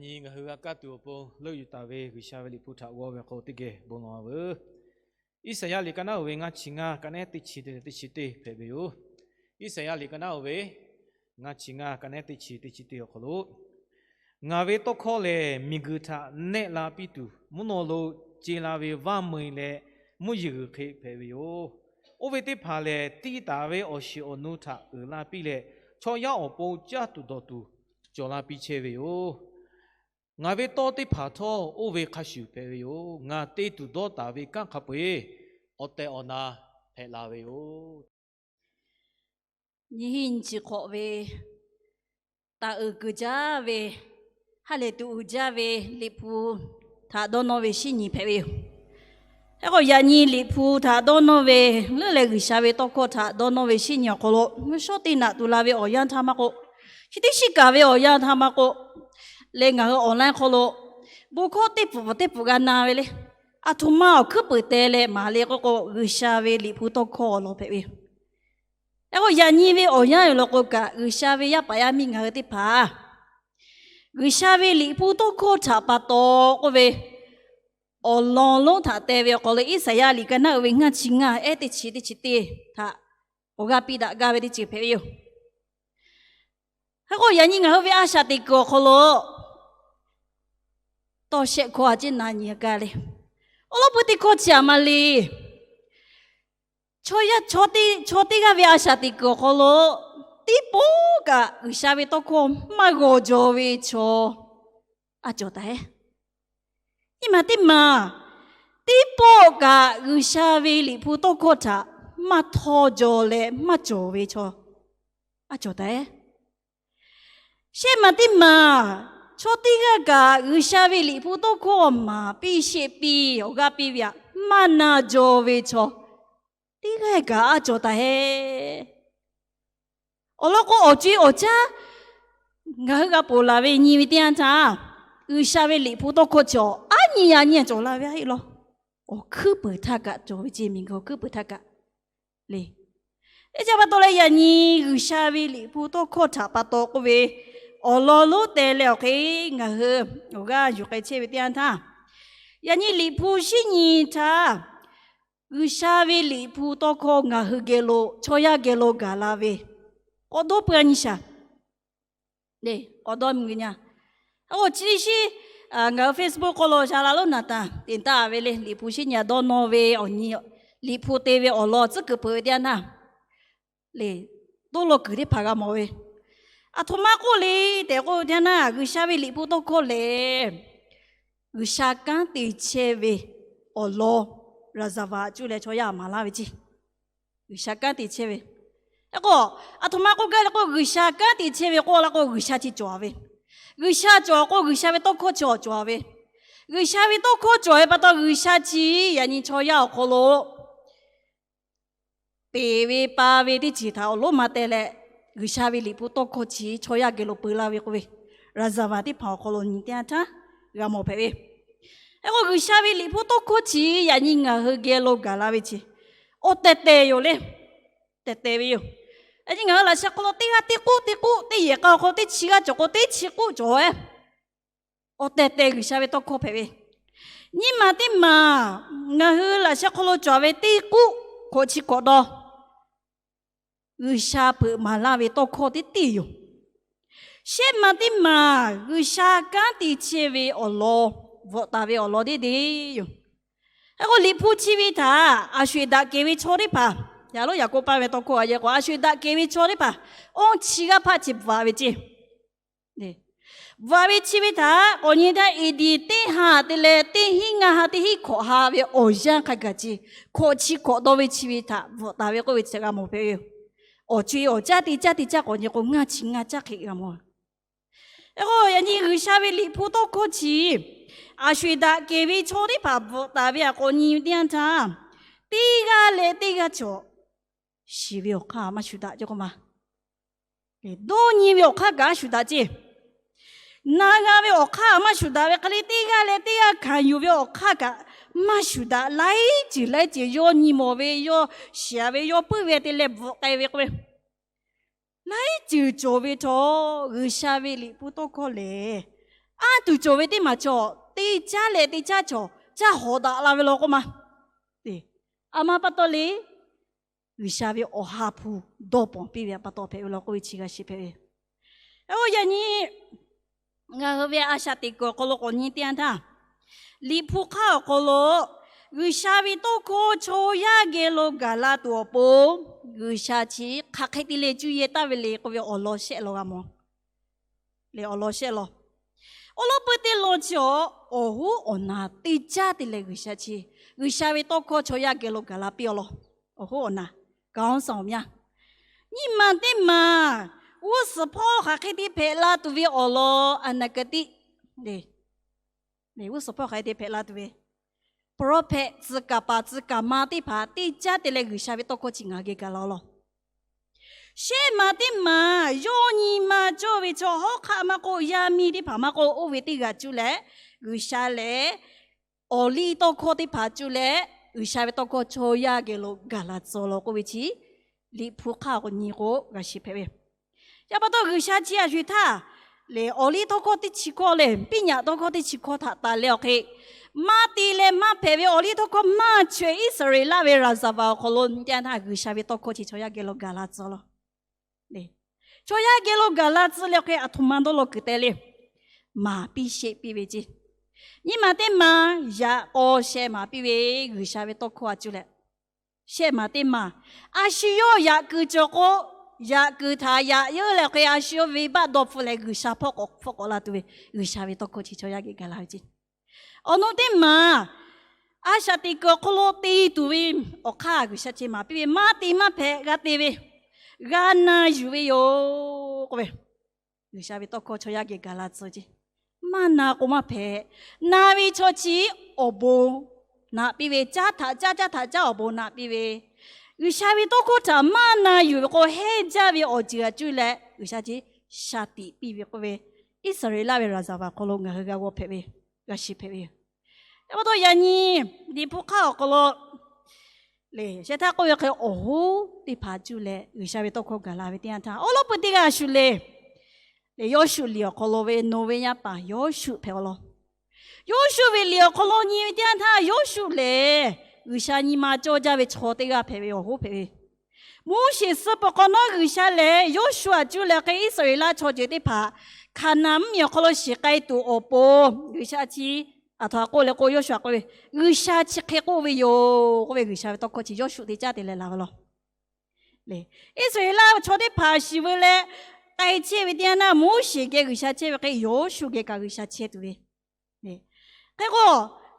Yaꞈ nyi ngaˬ hui g'a kaˇ tuˬ awˬ pon leuˆ yuˬ taˍ ve G'uiˬsha ve liꞈ hpu htaꞈ g'awˇ ve awˬ hk'aw lo teˇ geh bon lawˬ-a veuˬ. Iˉsaˍyaˆ liꞈ ka naˉ uiˍ ve ngaˇ chi ngaˇ, ka nehˉ teˇ chi teˇ chi teˇ hpehꞈ ve yoˬ. Iˉsaˍyaˆ liꞈ ka naˉ uiˍ ve ngaˇ chi ngaˇ, ka nehˉ teˇ chi teˇ chi teˇ awˬ hk'aw lo, Ngaˬ ve tawˇ hkawˇ lehˬ, miˬguiˬ htaꞈ nehˆ la piˇ tuˬ, mvuhˇ naw lo ce la ve vaˇ meuˇ leh mvuhˇ yeˬ g'uiˬ hk'e hpehꞈ ve yoˬ. Oˇ ve teˇ hpaˍ lehˬ, tiˇ taˍ ve awˬ shiˍ awˬ nu htaꞈ uiˍ la piˇ leh, chaw yaˇ awˬ pon caˇ tuˬ dawˬ tuˬ cawˬ la piˇ chehˇ ve yoˬ. Ngaˬ ve tawˇ teˇ hpaˍ htawˇ oˇ ve hk'a shuˍ hpehꞈ ve yoˬ. Ngaˬ te tuˬ dawˇ taˍ ve kanˉ hk'a peu-eˬ awˬ tehˬ awˬ na hpehꞈ la ve yoˬ. Nyiˇ hinˉ nyiˇ chi hk'awꞈ ve, taˍ uiˍ kuiˬ jaˇ ve, ha lehˬ tuꞈ uiˍ jaˇ ve liꞈ hpu htaꞈ dawˇ nawˇ ve shinˉ nyi hpehꞈ ve yoˬ. Hk'e k'o, yaꞈ nyi liꞈ hpu htaꞈ dawˇ nawˇ ve leuˉ leh G'uiˬsha ve tawˇ hkawˇ htaꞈ dawˇ nawˇ ve shinˉ nyi awˬ hk'aw lo, mvuhˇ shawˉ teˇ naꞈ tuˬ la ve awˬ yanˇ htaˇ maˇ k'oˆ, chi teˇ shiˉ kaꞈ ve awˬ yanˇ htaˇ maˇ k'oˆ, leh ngaˬ hui awˬ laiˉ hk'aw lo bon hkawˇ teˇ pfuhˍ teˇ pfuhˍ g'a na ve le. Aˬ htoꞈ ma awˬ hkuiˉ peuˍ te leh maˍ le k'oˆ k'o, G'uiˬsha ve liꞈ hpu tawˇ hkawˇ awˬ lawn hpehꞈ ve yoˬ. Hk'e k'o, yaꞈ nyi ve awˬ yanˇ yoˬ law k'o kaꞈ, G'uiˬsha ve yaˇ paˍ yaˇ miˇ ngaˬ hui teˇ hpaˍ G'uiˬsha ve liꞈ hpu tawˇ hkawˇ htaꞈ pa taw k'oˆ ve awˬ lawn lonˉ htaꞈ te ve awˬ hk'aw lo, Iˉsaˍyaˆ liꞈ ka naˉ uiˍ ve ngaˇ chi ngaˇ, ehˉ teˇ chi teˇ chi teˇ htaꞈ awˬ g'aˇ piˇ daꞈ gaˇ ve teˇ ceuˬ hpehꞈ ve yoˬ. Hk'e k'o, yaꞈ nyi ngaˬ hui ve a shaꞈ teꞈ kuiˬ awˬ hk'aw lo tawˇ shehˆ hkawˇ a ciˉ na nyi gaˇ le. Awˬ lawn peu teˇ hkawˇ chi aꞈ ma le. Chaw yaˇ, chaw teˇ g'aˇ ve a shaꞈ teꞈ kuiˬ awˬ hk'aw lo, teˇ pawˆ kaꞈ G'uiˬsha ve tawˇ hkawˇ maˇ g'aw jaw ve chaw a cawˬ taˍ heˆ. Nyi ma teˇ maˬ, teˇ pawˆ kaꞈ G'uiˬsha ve liꞈ hpu tawˇ hkawˇ htaꞈ maˇ htawˇ jaw leh maˇ cawˬ ve chaw a cawˬ taˍ heˆ. Shehˆ ma teˇ maˬ, chaw teˇ g'aˇ kaꞈ G'uiˬsha ve liꞈ hpu tawˇ hkawˇ maˍ piˇ sheˆ piˇ awˬ g'aˇ piˇ ve aꞈ maˇ na jaw ve chaw teˇ g'aˇ kaꞈ a cawˬ taˍ heˆ. Awˬ lawn k'o, awˬ co-e awˬ caˉ ngaˬ hui g'a ponˬ laˬ ve nyi ve teˇ yanˇ htaˇ, G'uiˬsha ve liꞈ hpu tawˇ hkawˇ chi awˬ aˉ nyi yaꞈ nyi cawˬ la ve aˉ heˆ law. Awˬ hkuiˉ peuˍ htaˇ kaꞈ cawˬ ve ceˇ, miˬguiˬ awˬ hkuiˉ peuˍ htaˇ kaꞈ le. Teˇ caˇ pa taw leh, yaꞈ nyi G'uiˬsha ve liꞈ hpu tawˇ hkawˇ htaꞈ pa taw k'oˆ ve awˬ lawn lonˉ te leh awˬ hk'e ngaˬ hui awˬ g'aˇ yuˬ k'ai chehˇ ve teˇ yanˇ htaˇ, yaꞈ nyi liꞈ hpu shinˉ nyi htaˇ, G'uiˬsha ve liꞈ hpu tawˇ hkawˇ ngaˬ hui geh lo, chaw yaˇ geh lo gaˬ la ve k'awꞈ dawˇ peu-a nyi shaˍ. K'awꞈ dawˇ mvuh ve nyi. Oˇ chi teˇ shiˉ ngaˬ hui Facebook hk'aw lo sha la lonˉ naˍ tanˍ te taˍ ve le, liꞈ hpu shinˉ nyi dawˇ nawˇ ve awˬ nyi, liꞈ hpu te ve awˬ lawn tcuhˉ kuiˬ peuˬ ve teˇ yanˇ htaˇ le, toˇ law kuiˬ teˇ hpaˍ g'a mawˬ ve. Aˬ htoꞈ ma k'oˆ le tehꞈ k'oˆ ve teˇ yanˇ htaˇ, G'uiˬsha ve liꞈ hpu tawˇ hkawˇ lehˬ, G'uiˬsha kanˉ te chehˇ ve awˬ lawn, ရာဇဝင် cuˇ leh chaw yaˇ maˍ laˇ ve ceˇ. G'uiˬsha kanˉ te chehˇ ve. Hk'e k'o, aˬ htoꞈ ma k'oˆ gaˇ le k'o, G'uiˬsha kanˉ te chehˇ ve k'oˆ la k'o, G'uiˬsha chi cawˬ ve. G'uiˬsha cawˬ k'o, G'uiˬsha ve tawˇ hkawˇ cawˬ ve. G'uiˬsha ve tawˇ hkawˇ cawˬ ve pa taw, G'uiˬsha chi yaꞈ nyi chaw yaˇ awˬ hk'aw lo peˬ ve pa ve teˇ ceuˬ htaꞈ awˬ lonˉ ma teh leh, G'uiˬsha ve liꞈ hpu tawˇ hkawˇ chi chaw yaˇ geh lo peu laˇ ve k'oˆ ve, ရာဇဝင် teˇ hpaˍ awˬ hk'aw lo nyi teˇ yanˇ htaˇ g'a mawˬ hpehꞈ ve. Hk'e k'o, G'uiˬsha ve liꞈ hpu tawˇ hkawˇ chi yaꞈ nyi ngaˬ hui geh lo gaˬ la ve chi awˬ tehˬ tehˬ yoˬ le. Tehˬ tehˬ ve yoˬ. Yaꞈ nyi ngaˬ hui laꞈ sheh hk'aw lo teˇ g'aˇ teˇ k'oˆ teˇ k'oˆ, teˇ yehˬ k'a awˬ hk'aw teˇ chi g'aˇ cawˬ k'o, teˇ chi k'oˆ cawˬ-e. Awˬ tehˬ tehˬ G'uiˬsha ve tawˇ hkawˇ hpehꞈ ve. Nyiˇ maˬ teˇ maˬ, ngaˬ hui laꞈ sheh hk'aw lo cawˬ ve teˇ k'oˆ hkawꞈ chi hkawꞈ dawˇ G'uiˬsha peuꞈ maˍ laˇ ve tawˇ hkawˇ teˇ teˇ yoˬ. Shehˆ maˬ teˇ maˬ, G'uiˬsha kanˉ te chehˇ ve awˬ lawn, bvuhꞈ taˍ ve awˬ lawn teˇ teˇ yoˬ. Hk'e k'o, liꞈ hpu chi ve htaꞈ aˬ sho-eˬ daꞈ kehˬ ve chaw teˇ hpaˍ, yaꞈ lonˉ yaꞈ k'oˆ paˇ ve tawˇ hkawˇ a yehˬ k'o, aˬ sho-eˬ daꞈ kehˬ ve chaw teˇ hpaˍ awˇ chi g'aˇ hpaˆ chi bvuhꞈ ve ceˇ. Bvuhꞈ ve chi ve htaꞈ k'awꞈ nyi htaˇ, A.D. teˇ ha te leh teˇ hinˉ ngaˇ ha, teˇ hinˉ hkawꞈ ha ve awˬ yanˇ hk'a gaˬ ce, hkawꞈ chi hkawꞈ dawˇ ve chi ve htaꞈ bvuhꞈ taˍ ve k'oˆ ve chi g'a mawˬ hpehꞈ ve yoˬ. Awˬ co-e awˬ caˉ teˇ caˉ teˇ caˉ k'awꞈ nyi k'o, ngaˇ chi ngaˇ caˉ hk'e g'a mawˬ. Hk'e k'o, yaꞈ nyi G'uiˬsha ve liꞈ hpu tawˇ hkawˇ chi aˬ sho-eˬ daꞈ kehˬ ve chaw teˇ hpaˍ bvuhꞈ taˍ ve htaꞈ k'awꞈ nyi ve teˇ yanˇ htaˇ, teˇ g'aˇ leh teˇ g'aˇ cawˬ shiˍ ve awˬ hk'aˇ maˇ shuˍ daꞈ ce k'o ma, dawˇ nyi ve awˬ hk'aˇ kaꞈ maˇ shuˍ daꞈ ce. Na g'a ve awˬ hk'aˇ maˇ shuˍ daꞈ ve hk'e le, teˇ g'aˇ leh teˇ g'aˇ hkanˍ yuˬ ve awˬ hk'aˇ kaꞈ maˇ shuˍ daꞈ. Laiˉ ceuˬ laiˉ ceuˬ yawˇ nyi mawˬ ve, yawˇ shiˍ ve, yawˇ puiˉ ve te leh bvuhꞈ k'ai ve k'oˆ ve, laiˉ ceuˬ cawˬ ve htawˇ, G'uiˬsha ve liꞈ hpu tawˇ hkawˇ lehˬ, anˇ tuˬ cawˬ ve teˇ maˬ cawˬ, teˇ caˉ leh teˇ caˉ cawˬ, caˇ hawˍ daꞈ la ve law k'oˆ ma. Aˬ ma pa taw le, G'uiˬsha ve Awˬ ha hpu dawˇ pawnˍ piˇ ve pa taw hpehꞈ ve law k'oˆ ve chi g'a shiˍ hpehꞈ ve. Oˇ yaꞈ nyi ngaˬ hui ve a shaꞈ teꞈ kuiˬ awˬ hk'aw lo k'awꞈ nyi teˇ yanˇ htaˇ, Liꞈ hpu hk'aˇ awˬ hk'aw lo G'uiˬsha ve tawˇ hkawˇ chaw yaˇ geh lo gaˬ la tuˬ awˬ pon, G'uiˬsha chi hk'aˬ hk'e te leh cuˇ yehˇ taˍ ve le k'oˆ ve awˬ lawn shehˆ law g'a mawˬ. Leh awˬ lawn shehˆ law. Awˬ lawn peuˬ teˇ lawn chi awˬ, awˬ hoˉ awˬ naˍ teˇ caˉ te leh G'uiˬsha chi, G'uiˬsha ve tawˇ hkawˇ chaw yaˇ geh lo gaˬ la piˇ awˬ lawn. Awˬ hoˉ awˬ naˍ, ခေါင်းဆောင်များ, nyiˇ maˬ teˇ maˬ g'uˇ suhˍ hpawˇ hk'aˬ hk'e te hpehꞈ la tuˬ ve awˬ lawn อนาคต le, g'uˇ suhˍ hpawˇ hk'aˬ hk'e te hpehꞈ la tuˬ ve prophet tcuh kaˍ paˍ tcuh kaˍ ma teˇ hpaˍ teˇ caˉ te leh G'uiˬsha ve tawˇ hkawˇ chi ngaˬ geh gaˬ la awˬ lawn. Shehˆ maˬ teˇ maˬ yawˇ nyi ma cawˇ ve chaw hawˉ hk'aˆ maˇ k'oˆ, yaˇ miˇ teˇ hpaˍ maˇ k'oˆ, oˇ ve teˇ g'aˇ cuˇ leh G'uiˬsha lehˬ awˬ liˇ tawˇ hkawˇ teˇ hpaˍ cuˇ leh G'uiˬsha ve tawˇ hkawˇ chaw yaˇ geh lo gaˬ la tcuh law k'oˆ ve chi, Liꞈ hpu hk'aˇ k'awꞈ nyi k'o g'a shiˍ hpehꞈ ve. Chi pa taw G'uiˬsha chi a shuˍ htaˇ, lehˬ awˬ liˇ tawˇ hkawˇ teˇ chi hkawˇ lehˬ, piˇ nyaꞈ tawˇ hkawˇ teˇ chi hkawˇ htaꞈ taˍ leh awˬ hk'e, maˇ te leh maˇ hpehꞈ ve awˬ liˇ tawˇ hkawˇ maˇ chaweh Iˉsaˍreˍlaˆ ve ရာဇဝင် awˬ hk'aw lo nyi teˇ yanˇ htaˇ G'uiˬsha ve tawˇ hkawˇ chi chaw yaˇ geh lo gaˬ la tcuh law. Chaw yaˇ geh lo gaˬ la tcuh leh awˬ hk'e aˬ htoꞈ ma dawˇ law kuiˬ teh le, maˍ piˇ sheˆ piˇ ve ceˇ. Nyiˇ maˬ teˇ maˬ yaꞈ k'aw sheh maˍ piˇ ve G'uiˬsha ve tawˇ hkawˇ a cuˇ leh, shehˆ maˬ teˇ maˬ a shu yawˇ yaꞈ kuiˬ cawˬ k'o, yaꞈ kuiˬ htaꞈ yaꞈ yeunˇ leh awˬ hk'e a shu yawˇ venˇbaˆ dawˇ hpfuhˆ leh G'uiˬsha hpawˇ k'awꞈ hpfuhˆ k'awꞈ la tuˬ ve G'uiˬsha ve tawˇ hkawˇ chi chaw yaˇ geh gaˬ la ve ceˇ. Awˬ nu teˇ maˬ a shaꞈ teꞈ kuiˬ awˬ hk'aw lo te tuˬ ve awˬ hk'aˇ G'uiˬsha chi maˍ piˇ ve, maˇ te maˇ hpehꞈ g'a te ve, g'a na yuˬ ve yoˬ k'oˆ ve, G'uiˬsha ve tawˇ hkawˇ chaw yaˇ geh gaˬ la tcuh ceˇ. Maˇ na k'o maˇ hpehꞈ. Na ve chaw chi awˬ bon naꞈ piˇ ve, caˉ htaꞈ caˉ caˉ htaꞈ caˉ awˬ bon naꞈ piˇ ve, G'uiˬsha ve tawˇ hkawˇ htaꞈ maˇ na yuˬ ve k'o hehnˇ jaˇ ve awˬ ceuˬ a cuˇ leh G'uiˬsha chi shaˍ tiꞈ piˇ ve k'oˆ ve, Iˉsaˍreˍlaˆ ve ရာဇဝင် awˬ hk'aw lo ngaˬ hui g'a g'aw hpehꞈ ve, g'a shiˍ hpehꞈ ve yoˬ. Chi pa taw yaꞈ nyi Liꞈ hpu hk'aˇ awˬ hk'aw lo lehˬ shehˆ htaˇ k'oˆ ve hk'e awˬ hoˉ teˇ hpaˍ cuˇ leh G'uiˬsha ve tawˇ hkawˇ gaˬ la ve teˇ yanˇ htaˇ, awˬ lawn peuˬ teˇ g'aˇ a shu le, lehˬ Yawˇshuˆ liꞈ awˬ hk'aw lo ve nawˬ ve yaˇ paˍ Yawˇshuˆ hpehꞈ awˬ lawn. Yawˇshuˆ ve liꞈ awˬ hk'aw lo nyi ve teˇ yanˇ htaˇ Yawˇshuˆ lehˬ G'uiˬsha nyi ma cawˇ jaˇ ve chaw teˇ g'aˇ hpehꞈ ve, awˬ hoˉ hpehꞈ ve. Moˉseˍ suh peuˬ hk'awꞈ nawˉ G'uiˬsha lehˬ Yawˇshuˆ a cuˇ leh hk'e Iˉsaˍreˍlaˆ chaw ceuˬ teˇ hpaˍ Hkaˍnanˍ mvuhˇmiˬ awˬ hk'aw lo shiˍ k'ai tuˬ awˬ pon G'uiˬsha chi aˬ htoꞈ ma k'oˆ leh k'o Yawˇshuˆ k'oˆ ve, G'uiˬsha chi hk'e k'oˆ ve yoˬ k'oˆ ve G'uiˬsha ve tawˇ hkawˇ chi Yawˇshuˆ teˇ caˉ te leh la ve law. Iˉsaˍreˍlaˆ chaw teˇ hpaˍ shiˍ ve leh k'ai chehˇ ve teˇ yanˇ htaˇ Moˉseˍ geh G'uiˬsha chehˇ ve hk'e Yawˇshuˆ geh kaꞈ G'uiˬsha chehˇ tuˬ ve. Hk'e k'o,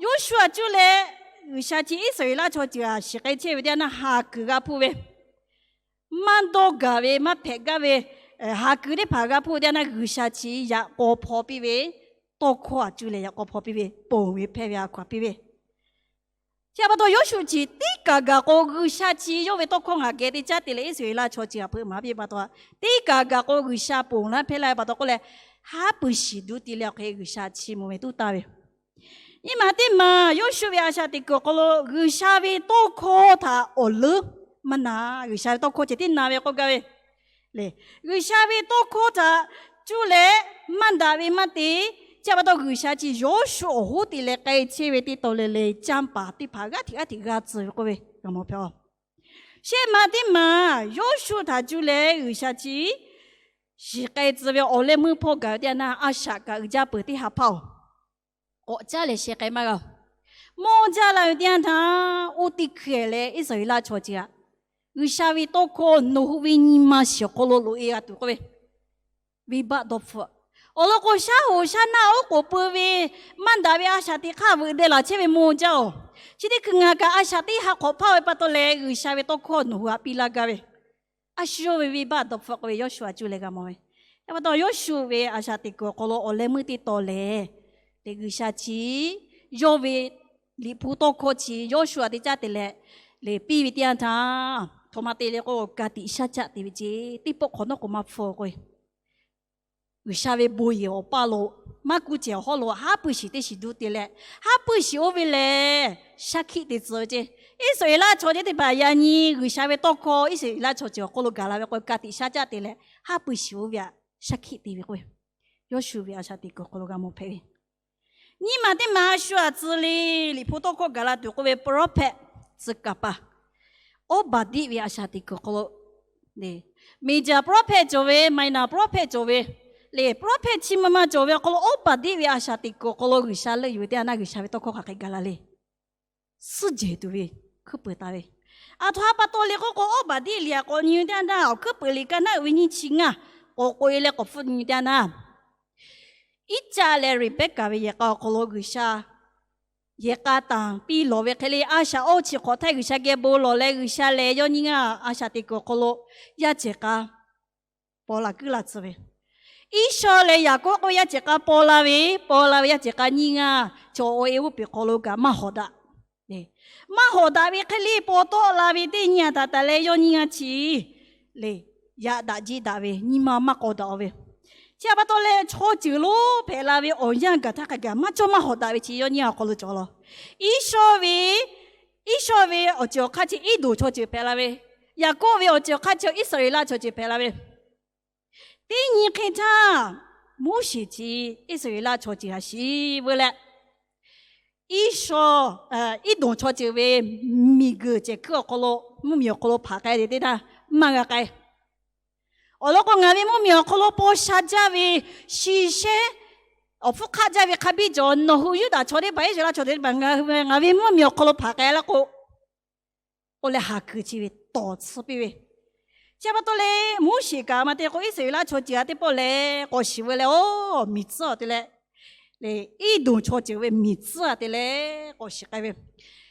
Yawˇshuˆ a cuˇ leh G'uiˬsha chi Iˉsaˍreˍlaˆ chaw ceuˬ a shiˍ k'ai chehˇ ve teˇ yanˇ htaˇ haˍ kuiˬ g'a hpuˇ ve, maˇ dawˇ gaˬ ve maˇ hpehꞈ gaˇ ve haˍ kuiˬ teˇ hpaˍ g'a hpuˇ ve teˇ yanˇ htaˇ G'uiˬsha chi yaꞈ k'aw hpaw piˇ ve, tawˇ hkawˇ a cuˇ leh yaꞈ k'aw hpaw piˇ ve, ponˬ ve hpehˇ ve a hkaw a piˇ ve. Chi pa taw Yawˇshuˆ chi teˇ kaˬ gaˬ k'o G'uiˬsha chi yawˇ ve tawˇ hkawˇ ngaˬ geh teˇ caˉ te leh Iˉsaˍreˍlaˆ chaw ceuˬ a hpeuꞈ maˍ piˇ ve pa taw, teˇ kaˬ gaˬ k'o G'uiˬsha ponˬ laˇ hpehˇ laˇ ve pa taw k'oˆ leh, haˉ pui shiˍ duˇ te leh awˬ hk'e G'uiˬsha chi mvuhˇ ve tuˉ taˍ ve. Nyiˇ maˬ teˇ maˬ Yawˇshuˆ ve a shaꞈ teꞈ kuiˬ awˬ hk'aw lo G'uiˬsha ve tawˇ hkawˇ htaꞈ awˬ leuˉ maˇ na, G'uiˬsha ve tawˇ hkawˇ ceh tiˉ na ve k'oˆ gaˇ ve le. G'uiˬsha ve tawˇ hkawˇ htaꞈ cuˇ leh maˇ daꞈ ve maˇ te. Chi pa taw G'uiˬsha chi Yawˇshuˆ awˬ hoˉ te leh k'ai chehˇ ve teˇ taw le le canˇ paˍ teˇ hpaˍ g'aˇ hteꞈ g'aˇ hteꞈ g'a tcuh ve k'oˆ ve g'a mawˬ hpehꞈ a. Shehˆ maˬ teˇ maˬ Yawˇshuˆ htaꞈ cuˇ leh G'uiˬsha chi shiˍ k'ai tcuh ve awˬ leh meuˇ hpawˇ gaˬ ve teˇ yanˇ htaˇ a shaꞈ kaꞈ uiˍ jaˇ peuˬ teˇ ha hpaˇ oˬ, k'awꞈ caˉ leh sheh k'ai maˇ g'a. Mawˇ jaˇ la ve teˇ yanˇ htaˇ oˇ teˇ hkui leh Iˉsaˍreˍlaˆ chaw ceuˬ aꞈ, G'uiˬsha ve tawˇ hkawˇ nawˬ hui ve nyi ma shiˍ awˬ hk'aw lo loꞈ e g'a tuˬ k'oˆ ve, venˇbaˆ dawˇ hpfuhˆ. Awˬ lawn k'o shaˉ hoꞈ shaˉ naˆ oˉ k'oˍ pui ve maˇ daꞈ ve a shaꞈ teꞈ hk'aˇ veuꞈ deh laˬ chehˇ ve mawˇ jaˇ oˬ. Chi teˇ hkui ngaˬ kaꞈ a shaꞈ teˇ ha hk'awꞈ hpaˇ ve pa taw leh G'uiˬsha ve tawˇ hkawˇ nawˬ hui aꞈ piˇ laˇ gaˇ ve, a shu yawˇ ve venˇbaˆ dawˇ hpfuhˆ k'oˆ ve Yawˇshuˆ a cuˇ leh g'a mawˬ ve. Chi pa taw Yawˇshuˆ ve a shaꞈ teꞈ kuiˬ awˬ hk'aw lo awˬ leh meuˇ teˇ taw lehˬ, lehˬ G'uiˬsha chi yawˇ ve Liꞈ hpu tawˇ hkawˇ chi Yawˇshuˆ aꞈ teˇ caˉ te leh lehˬ piˇ ve teˇ yanˇ htaˇ, htoꞈ ma te le k'o ka tiꞈ shaˉ caˆ te ve ceˇ. Teˇ pawˆ hk'awꞈ nawˉ k'o maˇ hpfuhˇ k'o G'uiˬsha ve bon yehˬ awˬ paˇ lo maˇ kuˇ cehˬ awˬ hawˉ lo haˉ pui shiˍ teˇ shiˍ duˇ te leh, haˉ pui shiˍ oˇ ve lehˬ shaˉ hkiˆ te tcuh ve ceˇ. Iˉsaˍreˍlaˆ chaw ceuˬ teˇ hpaˍ yaꞈ nyi G'uiˬsha ve tawˇ hkawˇ Iˉsaˍreˍlaˆ chaw ceuˬ awˬ hk'aw lo gaˬ la ve k'o ka tiꞈ shaˉ caˆ te leh haˉ pui shiˍ oˇ ve aꞈ shaˉ hkiˆ te ve k'o ve Yawˇshuˆ ve a shaꞈ teꞈ kuiˬ awˬ hk'aw lo g'a mawˬ hpehꞈ ve. Nyiˇ maˬ teˇ maˬ a shu a tcuh le, Liꞈ hpu tawˇ hkawˇ gaˬ la tuˬ k'oˆ ve, prophet tcuh kaˍ paˍ Awˇbaˍdiˆ ve a shaꞈ teꞈ kuiˬ awˬ hk'aw lo, major prophet cawˬ ve, minor prophet cawˬ ve, le prophet chi ma ma cawˬ ve awˬ hk'aw lo Awˇbaˍdiˆ ve a shaꞈ teꞈ kuiˬ awˬ hk'aw lo G'uiˬsha leuˆ yuˬ ve teˇ yanˇ, G'uiˬsha ve tawˇ hkawˇ hk'aˬ hk'e gaˬ la le. Suhˉ jehˬ tuˬ ve hkuiˉ peuˬ taˍ ve. Aˬ htoꞈ ma pa taw le k'oˆ k'o, Awˇbaˍdiˆ liꞈ a k'awꞈ nyi ve teˇ yanˇ, awˬ hkuiˉ peuˬ liꞈ ka naˉ uiˍ ve nyiˇ chi ngaˇ k'awꞈ k'oꞈ e leh k'awꞈ hpfuhˆ nyi ve teˇ yanˇ, Iˉcaˆ leh Riˍbehˇkaˍ ve yehˬ k'a awˬ hk'aw lo G'uiˬsha yehˬ k'a tanˬ piˇ lawˬ ve hk'e le, a shaꞈ awˇ chi hk'awꞈ htaˇ G'uiˬsha geh bon lawˬ leh, G'uiˬsha lehˬ yaw nyi ngaˇ a shaꞈ teꞈ kuiˬ awˬ hk'aw lo yaˇ cehˬ k'a paw la kuiˉ la tcuh ve. Iˉsawˇ leh Yaˍkoˆ k'oˆ ve yaˇ cehˬ k'a paw la ve, paw la ve yaˇ cehˬ k'a nyiˇ ngaˇ chaw awˬ e uˉ peunˍ hk'aw lo kaꞈ maˇ hawꞈ daꞈ. Maˇ hawꞈ daꞈ ve hk'e le paw tawˆ la ve teˇ nyi a htaꞈ taˍ leh yaw nyi ngaˇ chi le, yaꞈ daꞈ jiˆ daꞈ ve, nyi ma maˇ k'aw daꞈ ve. Chi htaꞈ pa taw leh chaw ceuˬ lonˉ hpehꞈ la ve awˬ yanˇ gaˬ htaˇ hk'a gaˬ maˇ cawˇ maˇ hawꞈ daꞈ ve chi yaw nyi awˬ hk'aw lo cawˬ law. Iˉsawˇ ve, Iˉsawˇ ve awˬ ceuˬ awˬ hk'aˇ chi Iˉdonˍ chaw ceuˬ hpehꞈ la ve, Yaˍkoˆ ve awˬ ceuˬ awˬ hk'aˇ chi Iˉsaˍreˍlaˆ chaw ceuˬ hpehꞈ la ve. Teˇ nyi hk'e htaˇ, Moˉseˍ chi Iˉsaˍreˍlaˆ chaw ceuˬ htaꞈ shiˍ veu leh, Iˉsawˇ, Iˉdonˍ chaw ceuˬ ve miˬguiˬ cehˬ hkuiˉ awˬ hk'aw lo, mvuhˇmiˬ awˬ hk'aw lo hpaˍ k'ai te teˇ htaˇ maˇ g'a k'ai. Awˬ lawn k'o, ngaˬ ve mvuhˇmiˬ awˬ hk'aw lo paw sha jaˇ ve, shi shehˉ awˬ hpfuhˇ hk'aˆ jaˇ ve hk'a biˇ cawˬ, nawˬ hui Yuˇdaꞈ chaw teˇ hpaˍ, Iˉsaˍreˍlaˆ chaw teˇ hpaˍ ngaˬ hui ve, ngaˬ ve mvuhˇmiˬ awˬ hk'aw lo hpaˍ k'ai laˇ k'o, k'oˆ leh, ha kuiˬ chi ve tawˍ tsuhˇ piˇ ve. Chi pa taw leh, Moˉseˍ kaꞈ maˇ te k'o, Iˉsaˍreˍlaˆ chaw ceuˬ a teˇ pawˆ lehˬ k'awꞈ shiˍ veu leh, oˇ miˬ tcuhˉ a te leh, Iˉdonˍ chaw ceuˬ ve miˬ tcuhˉ a te leh k'awꞈ shiˍ k'ai ve.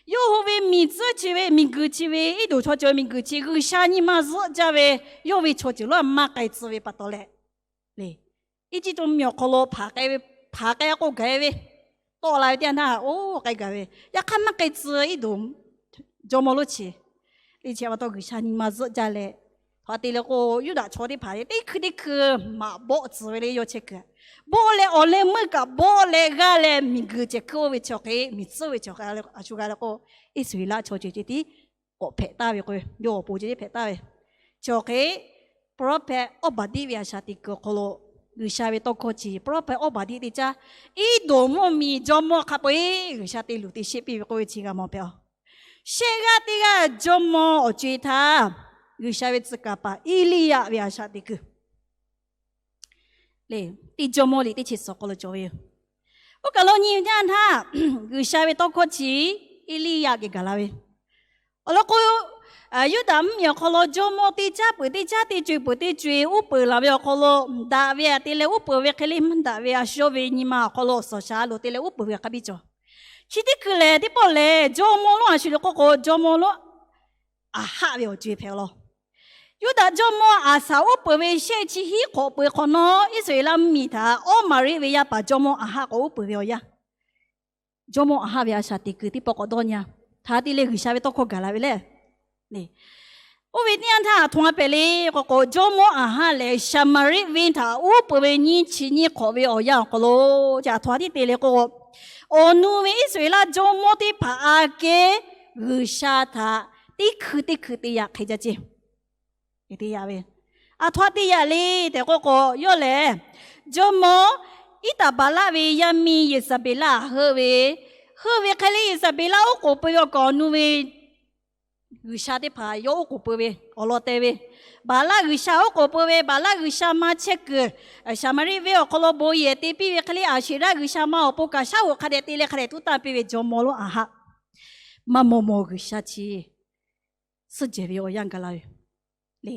Yawˇ hui ve miˬ tcuhˉ chi ve, miˬguiˬ chi ve, Iˉdonˍ chaw ceuˬ miˬguiˬ chi G'uiˬsha nyi ma zuhˆ jaˇ ve, yawˇ ve chaw ceuˬ lonˉ maˇ k'ai tcuh ve pa taw leh, le Eˇjiˇtuꞈ mvuhˇmiˬ awˬ hk'aw lo hpaˍ k'ai ve, hpaˍ k'ai k'o gaˬ ve, tawˆ la ve teˇ yanˇ htaˇ, oˇ k'ai gaˬ ve, yaꞈ hk'aˇ maˇ k'ai tcuh Iˉdonˍ jawˇmawˇ lonˉ chi. Chi pa taw G'uiˬsha nyi ma zuhˆ jaˇ leh, hk'aˬ hk'e te le k'o, Yuˇdaꞈ chaw teˇ hpaˍ teˇ hkui teˇ hkui maꞈ bawˆ tcuh ve le, yawˇ chehˇ kuiˬ bawˆ leh awˬ leh meuˇ kaꞈ bawˆ leh g'aˇ leh miˬguiˬ cehˬ hkuiˉ oˇ ve chaw hk'e, miˬ tcuhˉ ve chaw hk'e a shu g'a le k'o, Iˉsaˍreˍlaˆ chaw ceuˬ ceh tiˉ k'awꞈ hpehꞈ taˍ ve k'o, yawˇ awˬ pon ceh tiˉ hpehꞈ taˍ ve. Chi hk'e, prophet Awˇbaˍdiˆ ve a shaꞈ teꞈ kuiˬ awˬ hk'aw lo G'uiˬsha ve tawˇ hkawˇ chi prophet Awˇbaˍdiˆ teˇ caˉ, Iˉdonˍ mvuhˇmiˬ jawˇmawˇ hk'a peu-eˬ G'uiˬsha te luˬ te sheˆ piˇ ve k'oˆ ve chi g'a mawˬ hpehꞈ a. Shehˆ g'aˇ teˇ g'aˇ jawˇmawˇ awˬ co-e htaˇ, G'uiˬsha ve tcuh kaˍ paˍ Eˇliˇyaꞈ ve a shaꞈ teꞈ kuiˬ le, teˇ jawˇmawˇ liꞈ teˇ chi suhˍ awˬ hk'aw lo cawˬ ve yoˬ. Oˇ kaˬ lo nyi ve teˇ yanˇ htaˇ, G'uiˬsha ve tawˇ hkawˇ chi Eˇliˇyaꞈ geh gaˬ la ve. Awˬ lawn k'o, Yuˇdaꞈ mvuhˇmiˬ awˬ hk'aw lo jawˇmawˇ teˇ caˉ peuˬ teˇ caˉ, teˇ co-e peuˬ teˇ co-e uˉ peunˍ laˬ ve awˬ hk'aw lo, daꞈ ve htaꞈ te leh uˉ peunˍ ve hk'e le, maˇ daꞈ ve a shu yawˇ ve nyi ma awˬ hk'aw lo suhˍ shaˍ a loˍ te leh uˉ peunˍ ve hk'a biˇ cawˬ. Chi teˇ hkui lehˬ, teˇ pawˆ lehˬ, jawˇmawˇ lonˉ a shu le k'oˆ k'o, jawˇmawˇ lonˉ Aˍhaˆ ve awˬ co-e hpehꞈ law. Yuˇdaꞈ jawˇmawˇ Aˍsaˍ uˉ peunˍ ve shehˆ chi hiˉ hk'awꞈ peu-eˬ hk'awꞈ nawˉ, Iˉsaˍreˍlaˆ mvuhˇmiˬ htaꞈ Awˉmaˍriˆ ve yaˇ paˍ jawˇmawˇ Aˍhaˆ k'awꞈ uˉ peunˍ ve awˬ yanˇ, jawˇmawˇ Aˍhaˆ ve a shaꞈ teꞈ kuiˬ teˇ pawˆ k'awꞈ dawˇ nyi a. Hk'aˬ hk'e te leh G'uiˬsha ve tawˇ hkawˇ gaˬ la ve le. Oˇ ve teˇ yanˇ htaˇ, aˬ htoꞈ ma hpehꞈ le k'o k'o, jawˇmawˇ Aˍhaˆ lehˬ Saˍmaˍriˆ venˇ htaꞈ uˉ peunˍ ve nyiˇ chi nyiˇ hk'awꞈ ve awˬ yanˇ awˬ hk'aw lo, aˬ htoꞈ ma tiˉ te le k'o, awˬ nu ve Iˉsaˍreˍlaˆ jawˇmawˇ teˇ hpaˍ aꞈ kehˉ G'uiˬsha htaꞈ teˇ hkui teˇ hkui te yaꞈ hk'e jaˇ ceˇ. Te yaꞈ ve, aˬ htoꞈ ma te yaꞈ le tehꞈ k'oˆ k'o, yawˇ lehˬ jawˇmawˇ Iˉtaˍbaˍlaˆ ve yaˇ miˇ Yeˍsaˍbeˍlaˆ heuˆ ve, heuˆ ve hk'e le Yeˍsaˍbeˍlaˆ oˉ k'oˍ pui ve awˬ kaˍ awˬ nu ve G'uiˬsha teˇ hpaˍ yawˇ oˉ k'oˍ pui ve awˬ lawn te ve, Baˍlaˆ g'uiˬsha oˉ k'oˍ pui ve, Baˍlaˆ g'uiˬsha ma chehˇ kuiˬ, Saˍmaˍriˆ venˇ awˬ hk'aw lo bon yehˬ te piˇ ve hk'e le, Aˍsheˍraˆ g'uiˬsha ma awˬ pon kaꞈ shaˉ hoꞈ hk'a dehꞈ te leh hk'a dehꞈ tuˉ tanˇ piˇ ve jawˇmawˇ lonˉ Aˍhaˆ, maˇ maw maw G'uiˬsha chi suhˉ jehˬ ve awˬ yanˇ gaˬ la ve le.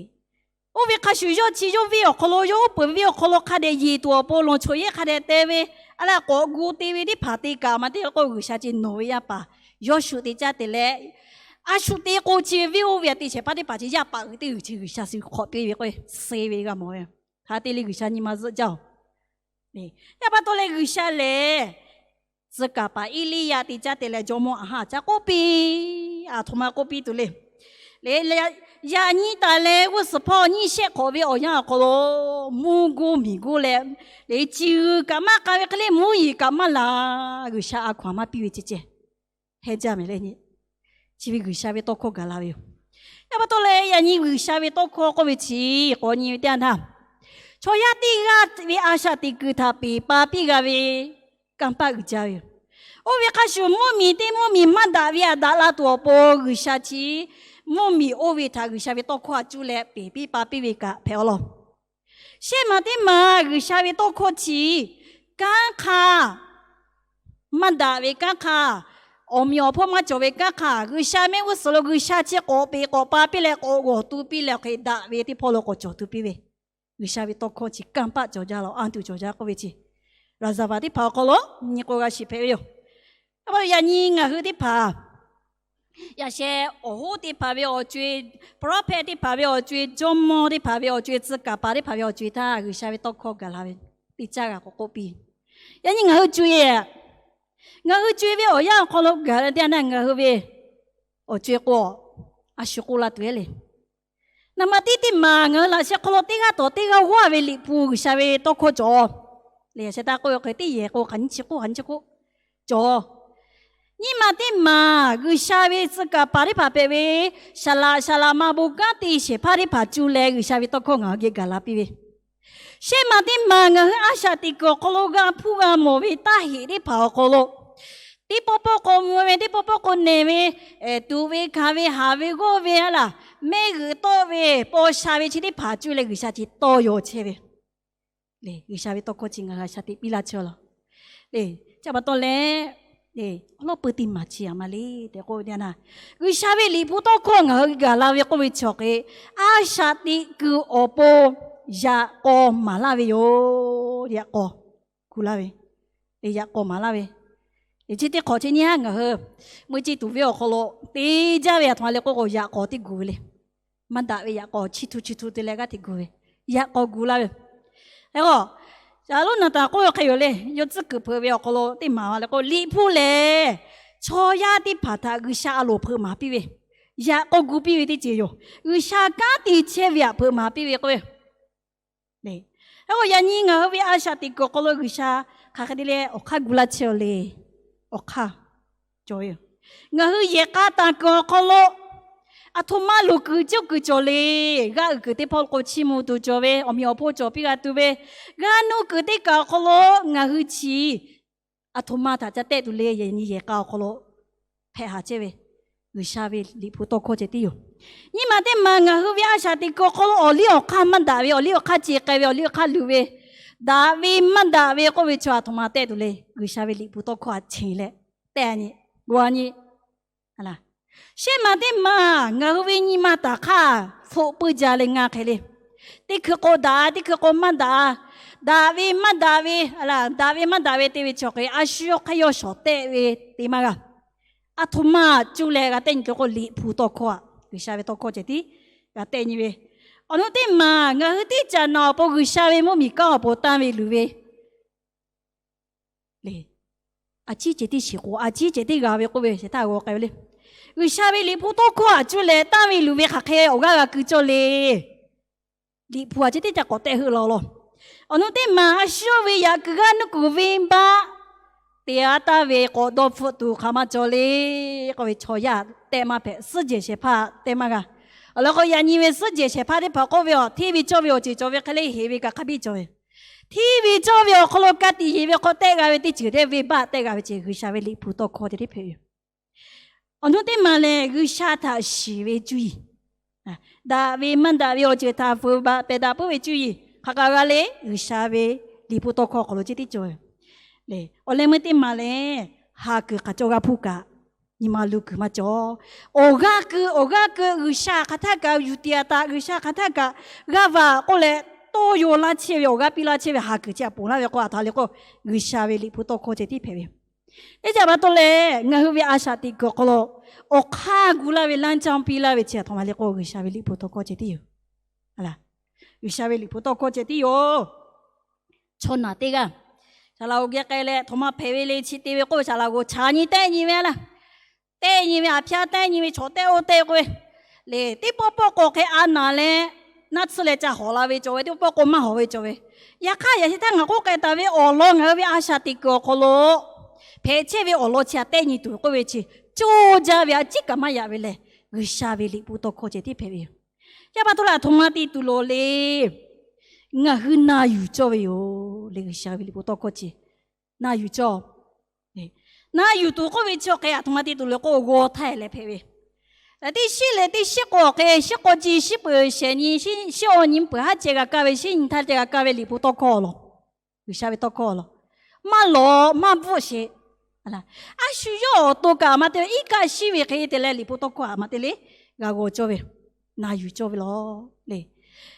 Oˇ ve hk'a shuˍ yawˇ chi yawˇ venˇ awˬ hk'aw lo, yawˇ oˉ peunˍ ve venˇ awˬ hk'aw lo hk'a dehꞈ yeˬ tuˬ awˬ pon lawˬ choˬ yehˇ hk'a dehꞈ te ve, a leh k'awꞈ gu te ve teˇ hpaˍ te kaꞈ maˇ te k'o, G'uiˬsha ce nawˬ ve yaˇ paˍ Yawˇshuˆ te caˇ te leh, a shu te k'o chi ve venˇ oˇ ve aꞈ te shehˍ hpaˇ teˇ hpaˍ chi yaˇ paˍ uiˍ teˇ uiˍ chi G'uiˬsha suh hk'awꞈ piˇ ve k'o, suh ve g'a mawˬ ve. Hk'aˬ hk'e te le G'uiˬsha nyi ma zuhˆ jaˇ oˬ. Yaꞈ pa taw leh G'uiˬsha lehˬ, tcuh kaˍ paˍ Eˇliˇyaꞈ te caˇ te leh jawˇmawˇ Aˍhaˆ caˇ k'oˆ piˇ, aˬ htoꞈ ma k'oˆ piˇ tuˬ le. Leh, yaꞈ nyi taˍ leh g'uˇ suhˍ hpawˇ nyiˇ shehˆ hk'awꞈ ve awˬ yanˇ awˬ hk'aw lo, mvuhˇ goˇ miˬ goˇ leh, leh ciˬ g'uiˬ kaꞈ maˇ k'a ve hk'e le, mvuhˇ yeˬ kaꞈ maˇ laˬ, G'uiˬsha a hkaw-anˬ maˇ piˇ ve ceh ceh hehˉ jaˇ mehˍ le. Chi ve G'uiˬsha ve tawˇ hkawˇ gaˬ la ve yoˬ. Yaꞈ pa taw leh yaꞈ nyi G'uiˬsha ve tawˇ hkawˇ k'oˆ ve chi k'awꞈ nyi ve teˇ yanˇ htaˇ, Chaw yaˇ teˇ g'aˇ ve a shaꞈ teꞈ kuiˬ htaꞈ peˬ pa piˇ g'a ve kanˇ paˆ uiˍ jaˇ ve yoˬ. Oˇ ve hk'a shuˍ, mvuhˇmiˬ teˇ mvuhˇmiˬ maˇ daꞈ ve htaꞈ daꞈ la tuˬ awˬ pon G'uiˬsha chi mvuhˇmiˬ oˇ ve htaꞈ G'uiˬsha ve tawˇ hkawˇ htaꞈ cuˇ leh peˬ piˇ pa piˇ ve kaꞈ hpehꞈ awˬ lawn. Shehˆ maˬ teˇ maˬ G'uiˬsha ve tawˇ hkawˇ chi kanˉ hk'aˇ maˇ daꞈ ve kanˉ hk'aˇ, awˬ meꞈ awˬ hponˇ maˇ cawˬ ve kanˉ hk'aˇ, G'uiˬsha mehˆ g'uˇ suhˍ lo G'uiˬsha chi k'awꞈ peˬ k'awꞈ pa piˇ leh k'awꞈ g'awˬ tu piˇ leh hk'e daꞈ ve teˇ hpawˇ lo k'awꞈ cawˬ tu piˇ ve, G'uiˬsha ve tawˇ hkawˇ chi kanˇ paˆ cawˬ jaˇ law, anˇ tuˬ cawˬ jaˇ k'oˆ ve chi, Laˍzaˍvaˍ teˇ hpaˍ awˬ hk'aw lo nyi k'o g'a shiˍ hpehꞈ ve yoˬ. Yaꞈ nyi ngaˬ hui teˇ hpaˍ, yaꞈ sheh awˬ hoˉ teˇ hpaˍ ve awˬ co-e, prophet teˇ hpaˍ ve awˬ co-e, jawˇmawˇ teˇ hpaˍ ve awˬ co-e, tcuh kaˍ paˍ teˇ hpaˍ ve awˬ co-e htaˇ G'uiˬsha ve tawˇ hkawˇ gaˬ la ve teˇ caˇ g'a k'awꞈ k'oˆ piˇ. Yaꞈ nyi ngaˬ hui co-e, ngaˬ hui co-e ve awˬ yanˇ awˬ hk'aw lo gaˬ la teˇ yanˇ, ngaˬ hui ve awˬ co-e k'o, a shu k'oˆ la tuˬ e le. Naˍ baꞈ tiˉ teˇ maˬ ngaˬ hui laꞈ sheh hk'aw lo teˇ g'aˇ tawˍ teˇ g'aˇ g'aˇ ve Liꞈ hpu G'uiˬsha ve tawˇ hkawˇ cawˬ le. Yaꞈ sheh taˇ k'oˆ ve hk'e teˇ yehˬ k'o hk'aˬ nyiˇ chi k'oˆ, hk'aˬ nyiˇ chi k'oˆ cawˬ. Nyiˇ maˬ teˇ maˬ G'uiˬsha ve tcuh kaˍ paˍ teˇ hpaˍ hpehꞈ ve, saˍ laꞈ saˍ laꞈ ma bon kanˉ te shehˍ hpaˇ teˇ hpaˍ cuˇ leh G'uiˬsha ve tawˇ hkawˇ ngaˬ hui geh gaˬ la piˇ ve, shehˆ maˬ teˇ maˬ ngaˬ hui a shaꞈ teꞈ kuiˬ awˬ hk'aw lo g'a hpuˇ g'a mawˬ ve taˇ heꞈ teˇ hpaˍ awˬ hk'aw lo, teˇ pawˆ pawˆ k'o mvuh ve, teˇ pawˆ pawˆ k'o nehˬ ve, tuꞈ ve, hkanˍ ve, haˍ ve, g'awˇ ve a laˬ, mehˆ g'uiˬ tawˆ ve, paw sha ve chi teˇ hpaˍ cuˇ leh G'uiˬsha chi tawˇ yaw chehˇ ve le. G'uiˬsha ve tawˇ hkawˇ chi ngaˬ hui a shaꞈ teꞈ piˇ laˇ chehˇ law le. Chi pa taw leh, awˬ lawˉ peu teˇ maˬ chi aˬ ma le tehꞈ k'oˆ ve teˇ yanˇ, G'uiˬsha ve Liꞈ hpu tawˇ hkawˇ ngaˬ hui gaˬ la ve k'oˆ ve chi awˬ hk'e, a shaꞈ teꞈ kuiˬ awˬ pon yaꞈ k'aw maˍ laˇ ve yoˬ. Yaꞈ k'aw gu laˇ ve, yaꞈ k'aw maˍ laˇ ve, chi teˇ hk'awꞈ chi nyiˇ haˉ ngaˬ hui mui chi tuˬ ve awˬ hk'aw lo te jaˇ ve aˬ htoꞈ ma le k'oˆ k'o, yaꞈ k'aw teˇ gu ve le. Maˇ daꞈ ve yaꞈ k'aw chi htu chi htu te leh g'aˇ hteꞈ gu ve, yaꞈ k'aw gu laˇ ve. Hk'e k'o, Saˍlonˍ naˍ taˍ k'oˆ ve hk'e yoˬ le. Yawˇ tcuhˉ kuiˬ hpeuꞈ ve awˬ hk'aw lo teˇ maˬ le k'o, Liꞈ hpu lehˬ chaw yaˇ teˇ hpaˍ htaꞈ G'uiˬsha a loˍ hpeuꞈ maˍ piˇ ve, yaꞈ k'aw gu piˇ ve teˇ ceuˬ yoˬ. G'uiˬsha kanˉ te chehˇ ve htaꞈ hpeuꞈ maˍ piˇ ve k'o, hk'e k'o yaꞈ nyi ngaˬ hui ve a shaꞈ teꞈ kuiˬ awˬ hk'aw lo G'uiˬsha hk'aˬ hk'e te leh awˬ hk'aˇ gu laˇ chehˇ le. Awˬ hk'aˇ cawˬ ve yoˬ. Ngaˬ hui yehˬ k'a taˍ kuiˬ awˬ hk'aw lo aˬ htoꞈ ma loˍ kuiˬ cuˇ kuiˬ cawˬ le. G'aˇ uiˍ kuiˬ teˇ hpawˇ k'o chiˇ mvuh tuˬ cawˬ ve, awˬ meꞈ awˬ hponˇ cawˬ piˇ g'a tuˬ ve, g'aˇ nuˇ kuiˬ teˇ kaˬ awˬ hk'aw lo ngaˬ hui chi aˬ htoꞈ ma htaꞈ ca tehˆ tuˬ le. Yaꞈ nyi yehˬ k'a awˬ hk'aw lo hpehꞈ haˍ chehˇ ve G'uiˬsha ve Liꞈ hpu tawˇ hkawˇ ceh tiˉ yoˬ. Nyi ma teˇ maˬ ngaˬ hui ve a shaꞈ teꞈ kuiˬ awˬ hk'aw lo awˬ liˇ awˬ hk'aˇ maˇ daꞈ ve, awˬ liˇ awˬ hk'aˇ ce k'ai ve, awˬ liˇ awˬ hk'aˇ luˬ ve, daꞈ ve maˇ daꞈ ve k'oˆ ve chi aˬ htoꞈ ma tehˆ tuˬ le. G'uiˬsha ve Liꞈ hpu tawˇ hkawˇ htaꞈ cheˬ leh tehˆ nyi, g'aw nyi. Shehˆ maˬ teˇ maˬ ngaˬ hui ve nyi ma taˍ hk'aˇ hpfuhˆ puiˇ ja leh ngaˇ hk'e le. Teˇ hkui k'o daꞈ, teˇ hkui k'o maˇ daꞈ. Daꞈ ve maˇ daꞈ ve, daꞈ ve maˇ daꞈ ve te ve chi awˬ hk'e a shu yawˇ hk'aˇ yawˇ shawˍ tehˆ ve te maˇ g'a. Aˬ htoꞈ ma cuˇ leh g'a tehˆ nyi tuˬ k'o, Liꞈ hpu tawˇ hkawˇ aꞈ, G'uiˬsha ve tawˇ hkawˇ ceh tiˉ g'a tehˆ nyi ve. Awˬ nu teˇ maˬ ngaˬ hui teˇ caꞈ naꞈ awˬ pon G'uiˬsha ve mvuhˇmiˬ kanˉ awˬ pon tanˇ ve luˬ ve le. A ciˉ ceh tiˉ shiˍ k'o, a ciˉ ceh tiˉ g'a ve k'oˆ ve shehˍ htaˇ g'aw k'ai ve le. G'uiˬsha ve Liꞈ hpu tawˇ hkawˇ aꞈ cuˇ leh tanˇ ve luˬ ve hk'aˬ hk'e awˬ g'aˇ g'a keu cawˇ le. Liꞈ hpu aꞈ ceh tiˉ ca k'awꞈ tehˆ heuˆ la law. Awˬ nu teˇ maˬ a shu yawˇ ve yaꞈ kuiˬ g'aˇ nuˇ kuiˬ venˇbaˆ te a taˇ ve k'awꞈ dawˇ hpfuhˆ tuˬ hk'aˬ ma cawˬ le k'oˆ ve chaw yaˇ tehˆ maˇ hpehꞈ, suhˉ jehˬ shehˍ hpaˇ tehˆ maˇ g'a. Awˬ lawn k'o, yaꞈ nyi ve suhˉ jehˬ shehˍ hpaˇ teˇ hpaˍ k'oˆ ve, hteˇ ve cawˇ ve awˬ ceuˬ cawˬ ve hk'e le, heˍ ve kaꞈ hk'a biˇ cawˬ ve. Hteˇ ve cawˇ ve awˬ hk'aw lo ka tiꞈ yeˬ ve hk'aw tehˆ g'a ve teˇ ceuˬ tehꞈ venˇbaˆ tehˆ g'a ve ceh, G'uiˬsha ve Liꞈ hpu tawˇ hkawˇ ceh tiˉ hpehꞈ ve yoˬ. Awˬ nu teˇ maˬ lehˬ, G'uiˬsha htaꞈ shiˍ ve cuˇ yiˍ, daꞈ ve maˇ daꞈ ve awˬ ceuˬ htaꞈ vuiˬ baꞈ pehˬ daꞈ puiˉ ve cuˇ yiˍ hk'aˬ kaꞈ g'a le. G'uiˬsha ve Liꞈ hpu tawˇ hkawˇ awˬ hk'aw lo ceh tiˉ cawˬ ve le. Awˬ leh meuˇ teˇ maˬ lehˬ, ha kuiˬ hk'aˬ cawˇ g'aˇ hpuˇ kaꞈ, nyi ma lu kuiˬ maˇ cawˬ. Awˬ g'aˇ keu awˬ g'aˇ keu G'uiˬsha hk'aˬ htaˇ kaꞈ yuˬ tiꞈ a taꞈ, G'uiˬsha hk'aˬ htaˇ kaꞈ g'aˇ va k'oˆ leh tawˇ yaw laˇ chehˇ ve, awˬ g'aˇ piˇ laˇ chehˇ ve ha kuiˬ chi aꞈ ponˬ laˇ ve k'o, aˬ htoꞈ ma le k'o, G'uiˬsha ve Liꞈ hpu tawˇ hkawˇ ceh tiˉ hpehꞈ ve. Teˇ caꞈ pa taw lehˬ, ngaˬ hui ve a shaꞈ teꞈ kuiˬ awˬ hk'aw lo awˬ hk'aˇ gu laˇ ve, laˇ caˇ piˇ laˇ ve chi aˬ htoꞈ ma le k'o, G'uiˬsha ve Liꞈ hpu tawˇ hkawˇ ceh tiˉ yoˬ. G'uiˬsha ve Liꞈ hpu tawˇ hkawˇ ceh tiˉ yoˬ. Chaw naˬ teˇ g'aˇ, saˍ laꞈ g'oˍ geh k'ai leh, htoꞈ ma hpehꞈ ve le chi te ve k'oˆ ve, saˍ laꞈ g'oˍ chaꞈ nyi tehˆ nyi ve a laˇ. Tehˆ nyi ve, aꞈ hpyaˇ tehˆ nyi ve, chaw tehˆ oˇ tehˆ k'oˆ ve le. Teˇ pawˆ pawˆ k'o hk'e a naˍ leh, naˆ tsuhˇ leh ca hawˍ la ve cawˬ ve, teˇ pawˆ pawˆ k'o maˇ hawˍ ve cawˬ ve. Yaꞈ hk'aˇ, yaꞈ sheh htaˇ ngaˬ k'oˆ k'ai taˍ ve awˬ lawn ngaˬ hui ve a shaꞈ teꞈ kuiˬ awˬ hk'aw lo hpehꞈ chehˇ ve awˬ lawn chi aꞈ tehˆ nyi tuˬ k'oˆ ve chi, coˇ jaˇ ve a ciˉ kaꞈ maˇ yaꞈ ve lehˬ, G'uiˬsha ve Liꞈ hpu tawˇ hkawˇ ceh tiˉ hpehꞈ ve yoˬ. Yaˇ pa taw leh aˬ htoꞈ ma te tuˬ loˍ le. ngaˬ hui na yuˬ cawˇ ve yoˬ le. G'uiˬsha ve liꞈ hpu tawˇ hkawˇ chi na yuˬ cawˇ. Na yuˬ tuˬ k'oˆ ve chi awˬ hk'e aˬ htoꞈ ma te tuˬ le k'o, g'aw htaiˇ leh hpehꞈ ve, teˇ shiˉ leh teˇ shiˉ k'o awˬ hk'e shiˉ k'aw ci shiˉ peuˬ shehˍ nyi, shiˉ awˬ nyi peuˬ haˉ ceh g'a kaˇ ve, shiˉ nyi htaˇ ceh g'a kaˇ ve liꞈ hpu tawˇ hkawˇ law, G'uiˬsha ve tawˇ hkawˇ law, maˇ lawꞈ maˇ bvuhˆ sheˍ. A shu yawˇ awˬ to kaꞈ aˬ ma te ve iˉ kaˆ shiˉ ve hk'e te leh liꞈ hpu tawˇ hkawˇ aˬ ma te le g'a g'aw cawˇ ve, na yuˬ cawˇ ve law le.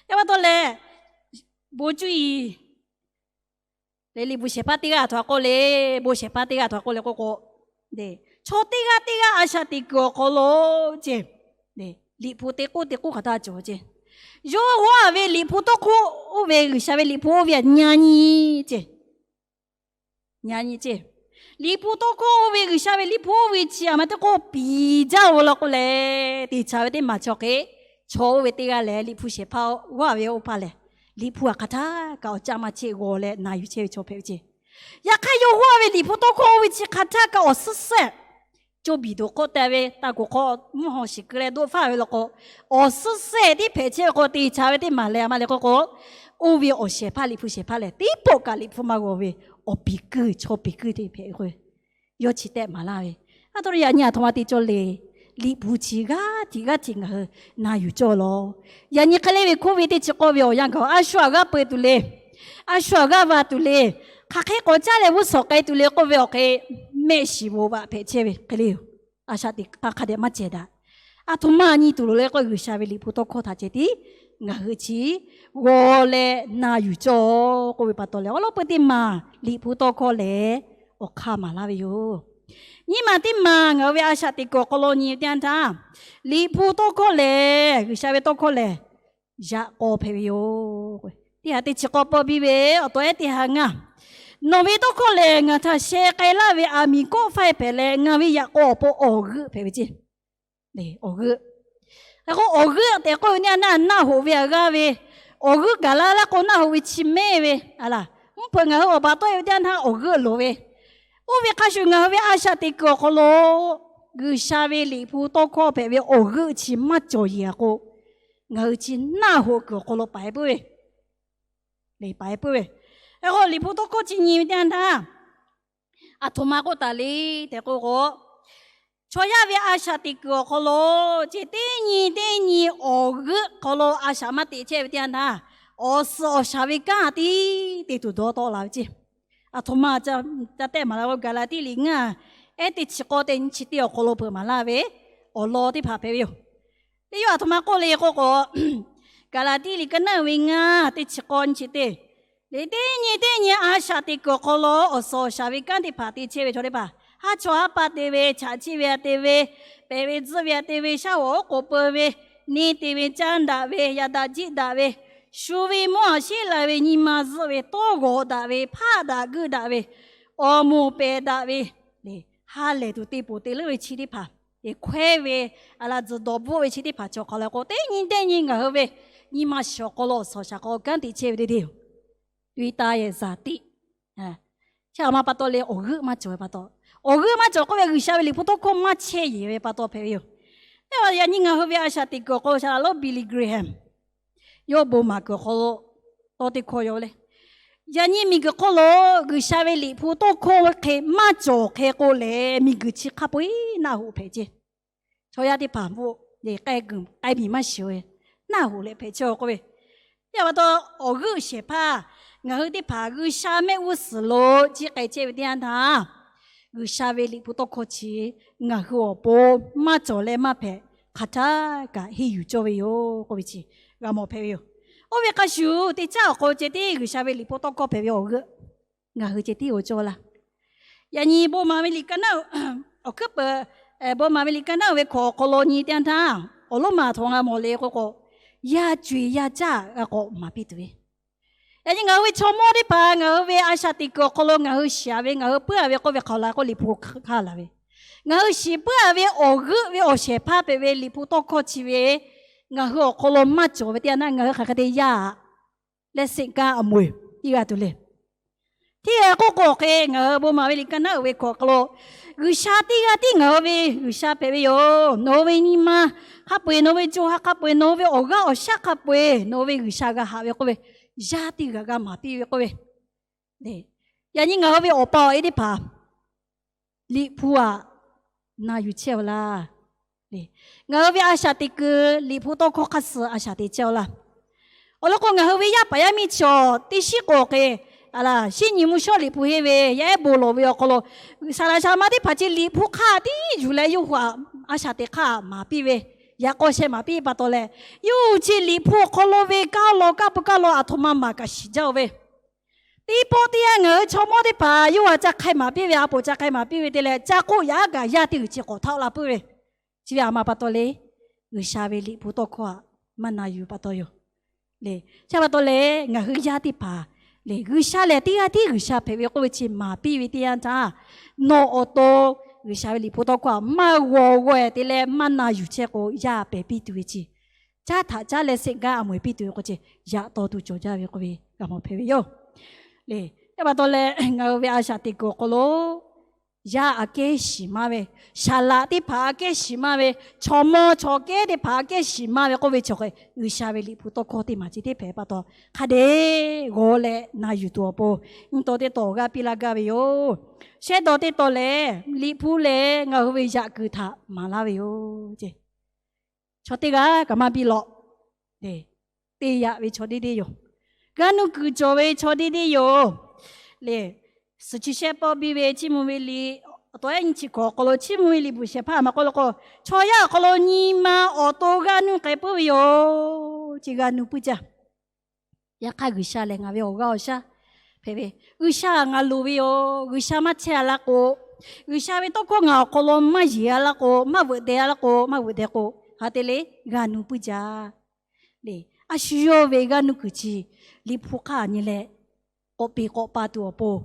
Yaˇ pa taw lehˬ, bon cuˇ yiˍ le, liꞈ bvuhꞈ shehˍ hpaˇ teˇ g'aˇ aˬ htoꞈ ma k'oˆ le, bon shehˍ hpaˇ teˇ g'aˇ aˬ htoꞈ ma k'oˆ le k'oˆ k'o, chaw teˇ g'aˇ teˇ g'aˇ a shaꞈ teꞈ kuiˬ awˬ hk'aw lo ceˇ, liꞈ hpu te k'oˆ te k'oˆ hk'aˬ htaˇ cawˬ ceˇ. Yawˇ g'aˇ ve liꞈ hpu tawˇ hkawˇ oˇ ve, G'uiˬsha ve liꞈ hpu oˇ ve aꞈ nyi nyi ceˇ. Nyi nyi ceˇ. Liꞈ hpu tawˇ hkawˇ oˇ ve, G'uiˬsha ve liꞈ hpu oˇ ve chi aˬ ma teˇ k'oˆ piˍ jaˇ-oˬ law k'o lehˬ, teˇ chaꞈ ve teˇ maˬ chi awˬ hk'e, chaw oˇ ve teˇ g'aˇ lehˬ liꞈ hpu shehˍ hpaˇ g'aˇ ve oˇ hpaˇ lehˬ, liꞈ hpu aˬ hk'aˬ htaˇ kaꞈ awˬ caˆ maˇ chehˇ g'aw leh na yuˬ chehˇ ve chaw hpehꞈ ve ceˇ. Yaꞈ hk'aˇ yawˇ g'aˇ ve liꞈ hpu tawˇ hkawˇ oˇ ve chi hk'aˬ htaˇ kaꞈ awˬ suhˉ sehˆ, co biˬ tuˬ k'oˆ te ve, taˇ kuˬ hk'aw mvuhˇ haw shiˍ keu leh doˆ faˇ ve law k'o, awˬ suhˉ sehˆ tiˉ hpehꞈ chehˇ ve k'o, teˇ chaꞈ ve teˇ maˬ lehˬ aˬ ma le k'oˆ k'o, oˇ ve awˬ shehˍ hpaˇ liꞈ hpu shehˍ hpaˇ lehˬ, teˇ pawˆ kaꞈ liꞈ hpu maˇ g'aw ve awˬ piˍ kuiˬ, chaw piˍ kuiˬ te hpehꞈ ve k'o, yawˇ chi tehꞈ maˍ laˇ ve. A htoꞈ ma yaꞈ nyi aˬ htoꞈ ma te cawˇ le. Liꞈ hpu chi g'aˇ tiꞈ g'aˇ tiꞈ ngaˬ hui na yuˬ cawˇ law. Yaꞈ nyi hk'e le ve hkunˉ ve teˇ chi k'awˇ ve awˬ yanˇ gaˬ a shu aꞈ g'aˇ peu tuˬ le, a shu aꞈ g'aˇ va tuˬ le, hk'aˬ hk'e k'awꞈ caˇ leh g'uˇ suhˍ k'ai tuˬ le k'oˆ ve awˬ hk'e, mehˆ shiˍ bvuhꞈ baꞈ hpehꞈ chehˇ ve hk'e le yoˬ. A shaꞈ teꞈ hk'a hk'a dehꞈ maˇ cehˬ daꞈ. Aˬ htoꞈ ma nyi tuˬ loˍ le k'o, G'uiˬsha ve liꞈ hpu tawˇ hkawˇ htaꞈ ceh tiˉ ngaˬ hui chi g'aw leh na yuˬ cawˇ k'oˆ ve pa taw lehˬ, awˉ lawˉ peu teˇ maˬ liꞈ hpu tawˇ hkawˇ lehˬ awˬ hk'aˇ maˍ laˇ ve yoˬ. Nyiˇ maˬ teˇ maˬ ngaˬ hui ve a shaꞈ teꞈ kuiˬ awˬ hk'aw lo nyi ve teˇ yanˇ htaˇ, liꞈ hpu tawˇ hkawˇ lehˬ, G'uiˬsha ve tawˇ hkawˇ lehˬ, yaꞈ k'aw hpehꞈ ve yoˬ. Teˇ ha teˇ chi k'awˇ pawˆ biˇ ve awˬ taw ehˉ teˇ ha ngaˇ, nawˬ ve tawˇ hkawˇ lehˬ ngaˬ htaꞈ sheh k'ai laˇ ve aˬ miˍ kawˆ faiˇ hpehꞈ leh, ngaˬ ve yaꞈ k'aw awˬ pon awˬ g'euˆ hpehꞈ ve ceˇ. Awˬ g'euˆ, hk'e k'o awˬ g'euˆ tehꞈ k'oˆ ve teˇ yanˇ htaˇ naˆ hoꞈ ve aꞈ g'aˇ ve, awˬ g'euˆ gaˬ la laˇ k'o naˆ hoꞈ ve chi mehˇ ve, a laˬ mvuhˇ hpeuꞈ ngaˬ hui awˬ baˬ tawˆ e ve teˇ yanˇ htaˇ awˬ g'euˆ loˍ ve, oˇ ve hk'a shuˍ ngaˬ hui ve a shaꞈ teꞈ kuiˬ awˬ hk'aw lo G'uiˬsha ve liꞈ hpu tawˇ hkawˇ hpehꞈ ve awˬ g'euˆ chi maˇ cawˬ yeˬ a k'o, ngaˬ hui chi naˆ hoꞈ kuiˬ awˬ hk'aw lo paiˍ puiˉ ve, le paiˍ puiˉ ve. Hk'e k'o liꞈ hpu tawˇ hkawˇ chi nyi ve teˇ yanˇ htaˇ, aˬ htoꞈ ma k'oˆ taˍ le tehꞈ k'oˆ k'o, chaw yaˇ ve a shaꞈ teꞈ kuiˬ awˬ hk'aw lo ceh teˇ nyi teˇ nyi awˬ g'euˆ hk'aw lo a shaꞈ maˇ teꞈ chehˇ ve teˇ yanˇ htaˇ, awˬ suhˍ awˬ shaˍ ve kanˉ tiˉ te tuˬ dawˇ tawˆ la ve ceˇ. Aˬ htoꞈ ma ca tehˆ maˍ laˇ k'o, Gaˍlaˍtiˆ liꞈ ngaˇ, ehˉ teˇ chi k'awˇ teˇ nyi chi teˇ awˬ hk'aw lo peuˬ maˍ laˇ ve awˬ lawn teˇ hpaˍ hpehꞈ ve yoˬ. Teˇ yanˇ aˬ htoꞈ ma k'oˆ le k'oˆ k'o, Gaˍlaˍtiˆ liꞈ ka naˉ ve ngaˇ teˇ chi k'awˇ nyi chi teˇ, le teˇ nyi teˇ nyi a shaꞈ teꞈ kuiˬ awˬ hk'aw lo awˬ suhˍ awˬ shaˍ ve kanˉ teˇ hpaˍ te chehˇ ve chaw teˇ hpaˍ, haˉ chawˇ haˉ paˇ te ve, chaꞈ chiˆ ve aꞈ te ve, pehˬ ve tzuhˆ ve aꞈ te ve, shaˉ g'awˬ oˉ k'oˍ peu ve, neˇ te ve, caˇ daꞈ ve, yaꞈ daꞈ jiˆ daꞈ ve, shu ve mawˇ aꞈ sheˉ la ve, nyi ma zuhˆ ve, tawˇ g'awˬ daꞈ ve, hpaˆ daꞈ guiˇ daꞈ ve, awˬ moˍ pehˬ daꞈ ve, ha lehˬ tuˬ te poˬ te leuˉ ve chi teˇ hpaˍ, hkawehˇ ve, aˬ laˬ tzuhˬ dawˬ bvuhˆ ve chi teˇ hpaˍ cawˬ hk'aˬ le k'o, teˇ nyi teˇ nyi ngaˬ hui ve nyi ma shiˍ awˬ hk'aw lo awˬ suhˍ awˬ shaˍ hk'aw kanˉ te chehˇ ve teˇ te yoˬ. Twitter yehˬ zaˍ tiˆ, chi aˬ ma pa taw le awˬ g'euˆ maˇ cawˬ ve pa taw, awˬ g'euˆ maˇ cawˬ k'oˆ ve G'uiˬsha ve liꞈ hpu tawˇ hkawˇ maˇ chehˇ yeˬ ve pa taw hpehꞈ ve yoˬ. Yaꞈ nyi ngaˬ hui ve a shaꞈ teꞈ kuiˬ awˬ hk'aw lo shaˍ laꞈ lonˉ Billy Graham, yawˇ bon maˍ kuiˬ awˬ hk'aw lo tawˇ teˇ hkawˇ yaw le. Yaꞈ nyi miˬguiˬ hk'oˆ lo G'uiˬsha ve liꞈ hpu tawˇ hkawˇ hk'e maˇ cawˬ hk'e k'o lehˬ, miˬguiˬ chi hk'a peu-eˬ naˆ hoꞈ hpehꞈ ceˇ. Chaw yaˇ teˇ hpaˍ bvuhꞈ le k'ai guiˬ k'ai miˬ maˇ shiˍ-o ve, naˆ hoꞈ leh hpehꞈ chehˇ-o k'oˆ ve, yaˇ pa taw awˬ g'euˆ shehˍ hpaˇ ngaˬ hui teˇ hpaˍ G'uiˬsha mehˆ g'uˇ suhˍ lo jiˆ k'ai chehˇ ve teˇ yanˇ htaˇ, G'uiˬsha ve liꞈ hpu tawˇ hkawˇ chi ngaˬ hui awˬ pon maˇ cawˬ leh maˇ hpehꞈ hk'aˬ htaˇ kaꞈ henˇ yuˬ cawˇ ve yoˬ k'oˆ ve chi g'a mawˬ hpehꞈ ve yoˬ. Oˇ ve hk'a shuˍ teˇ caˉ awˬ hk'aw lo ceh tiˉ G'uiˬsha ve liꞈ hpu tawˇ hkawˇ hpehꞈ ve awˬ g'euˆ ngaˬ hui ceh tiˉ awˬ cawˇ laˇ. Yaꞈ nyi bon maˍ ve liꞈ ka naˉ, awˬ hkuiˉ peuˬ, bon maˍ ve liꞈ ka naˉ ve hkawꞈ awˬ hk'aw lo nyi teˇ yanˇ htaˇ, awˬ lonˉ ma aˬ htoꞈ ma g'a mawˬ le k'oˆ k'o, yaˇ co-eˬ yaˇ caˇ g'a k'awꞈ maˍ piˇ tuˬ ve, yaꞈ nyi ngaˬ hui ve chaw mawˇ teˇ hpaˍ ngaˬ hui ve a shaꞈ teꞈ kuiˬ awˬ hk'aw lo ngaˬ hui shiˍ-a ve, ngaˬ hui puiˉ-a ve k'oˆ ve hk'aˬ la k'o, liꞈ hpu hk'aˇ la ve, ngaˬ hui shiˍ puiˉ-a ve awˬ g'euˆ ve awˬ shehˍ hpaˇ hpehꞈ ve liꞈ hpu tawˇ hkawˇ chi ve ngaˬ hui awˬ hk'aw lo maˇ cawˬ ve teˇ yanˇ htaˇ, ngaˬ hui hk'aˬ hk'e te yaˇ-a leh seꞈ kaˇ aˬ moˍ-eˬ tiˇ g'a tuˬ le. Teˇ g'aˇ k'oˆ k'o, hk'e ngaˬ hui bon maˍ ve liꞈ ka naˉ uiˍ ve hkawꞈ awˬ hk'aw lo, G'uiˬsha teˇ g'aˇ tiˉ ngaˬ hui ve G'uiˬsha hpehꞈ ve yoˬ. Nawˬ hui ve nyi ma hk'a peu-eˬ, nawˬ hui ve co ha hk'a peu-eˬ, nawˬ hui ve awˬ g'aˇ awˬ shaˉ hk'a peu-eˬ nawˬ hui ve G'uiˬsha g'a haꞈ ve k'oˆ ve, yaˇ teˇ g'aˇ g'a maˍ piˇ ve k'oˆ ve. Yaꞈ nyi ngaˬ hui ve awˬ pa awˬ e teˇ hpaˍ Liꞈ hpu aꞈ na yuˬ chehˇ-oˬ laˇ. Ngaˬ hui ve a shaꞈ teꞈ kuiˬ Liꞈ hpu tawˇ hkawˇ hk'aˇ suh a shaꞈ teꞈ chehˇ-oˬ laˇ. Awˬ lawn k'o, ngaˬ hui ve yaˇ paˍ yaˇ miˇ chi awˬ teˇ shiˉ k'o hk'e, a laˇ, shinˉ nyi mvuhˇ shawˉ Liꞈ hpu henˇ ve yaˇ ehˉ bon lawˬ ve awˬ hk'aw lo, saˍ laꞈ shaˍ ma teˇ hpaˍ chi Liꞈ hpu hk'aˇ tiˉ yuˬ leh yawˇ hui a shaꞈ teꞈ hk'aˇ maˍ piˇ ve, yaꞈ k'aw sheh maˍ piˇ pa taw leh, yawˇ hui chi Liꞈ hpu awˬ hk'aw lo ve kaˇ law kaˇ pu kaˇ law aˬ htoꞈ ma maˍ kaꞈ shiˍ jaˇ-oˬ ve, teˇ pawˆ teˇ yanˇ ngaˬ hui chaw mawˇ teˇ hpaˍ yawˇ hui ca hk'ai maˍ piˇ ve, a poˍ ca hk'ai maˍ piˇ ve te leh, ca k'oˆ yaꞈ aˉ kaꞈ yaˇ teˇ g'uiˬ chi k'awꞈ htaˇ la puiˉ ve, chi ve a ma pa taw le, G'uiˬsha ve Liꞈ hpu tawˇ hkawˇ aꞈ maˇ na yuˬ pa taw yoˬ. Le, chi pa taw leh ngaˬ hui yaˇ teˇ hpaˍ le, G'uiˬsha lehˬ teˇ g'aˇ tiˉ G'uiˬsha hpehꞈ ve k'oˆ ve chi maˍ piˇ ve teˇ yanˇ htaˇ, nawˬ awˬ to G'uiˬsha ve Liꞈ hpu tawˇ hkawˇ aꞈ maˇ g'aw g'aw-e te leh maˇ na yuˬ chehˇ k'o, yaˇ pehˬ piˇ tuˬ ve chi, caˉ htaꞈ caˉ leh seꞈ gaˇ a mawˬ-e piˇ tuˬ ve k'o chi, yaꞈ taw tuˬ cawˬ jaˇ ve k'oˆ ve g'a mawˬ hpehꞈ ve yoˬ. Le, chi pa taw leh ngaˬ hui ve a shaꞈ teꞈ kuiˬ awˬ hk'aw lo yaˇ aꞈ kehˉ shiˍ maˇ ve, saˍ laꞈ teˇ hpaˍ aꞈ kehˉ shiˍ maˇ ve, chaw mawˇ chaw kehˉ teˇ hpaˍ aꞈ kehˉ shiˍ maˇ ve k'oˆ ve chi hk'e, G'uiˬsha ve Liꞈ hpu tawˇ hkawˇ teˇ maˬ chi teˇ hpehꞈ pa taw, hk'a dehꞈ g'aw leh na yuˬ tuˬ awˬ pon, nyi taw teˇ taw awˬ g'aˇ piˇ laˇ gaˇ ve yoˬ. Shehˇ taw teˇ taw lehˬ, Liꞈ hpu lehˬ ngaˬ hui ve yaꞈ kuiˬ htaꞈ maˍ laˇ ve yoˬ. Chaw teˇ g'aˇ kaꞈ maˇ biˇ lawꞈ. Te yaꞈ ve chaw deˇ deˇ yoˬ. G'a nuˇ kuiˬ cawˬ ve chaw deˇ deˇ yoˬ. Le, suhˍ chi shehˆ pawˆ biˇ ve Chiˇ mvuh ve liꞈ, awˬ taw ehˉ nyi chi hkawꞈ awˬ hk'aw lo Chiˇ mvuh ve liꞈ bvuhꞈ shehˍ hpaˇ maˍ k'oˆ lo k'o, chaw yaˇ awˬ hk'aw lo nyi ma awˬ to g'a nuˇ k'ai puiˉ ve yoˬ. Chi g'a nuˇ puiˉ jaˇ. Yaꞈ hk'aˇ G'uiˬsha lehˬ ngaˬ ve awˬ g'aˇ awˬ shaˉ hpehꞈ ve, G'uiˬsha ngaˬ loˍ ve yoˬ. G'uiˬsha maˇ chehˇ a laˇ k'o, G'uiˬsha ve tawˇ hkawˇ ngaˬ awˬ hk'aw lo maˇ yeˬ a laˇ k'o, maˇ veuꞈ deh a laˇ k'o, maˇ veuꞈ deh k'o, ha te le g'a nuˇ puiˉ jaˇ. Le, a shu yawˇ ve g'a nuˇ kuiˬ chi Liꞈ hpu hk'aˇ nyi leh k'awꞈ peˬ k'awꞈ pa tuˬ awˬ pon,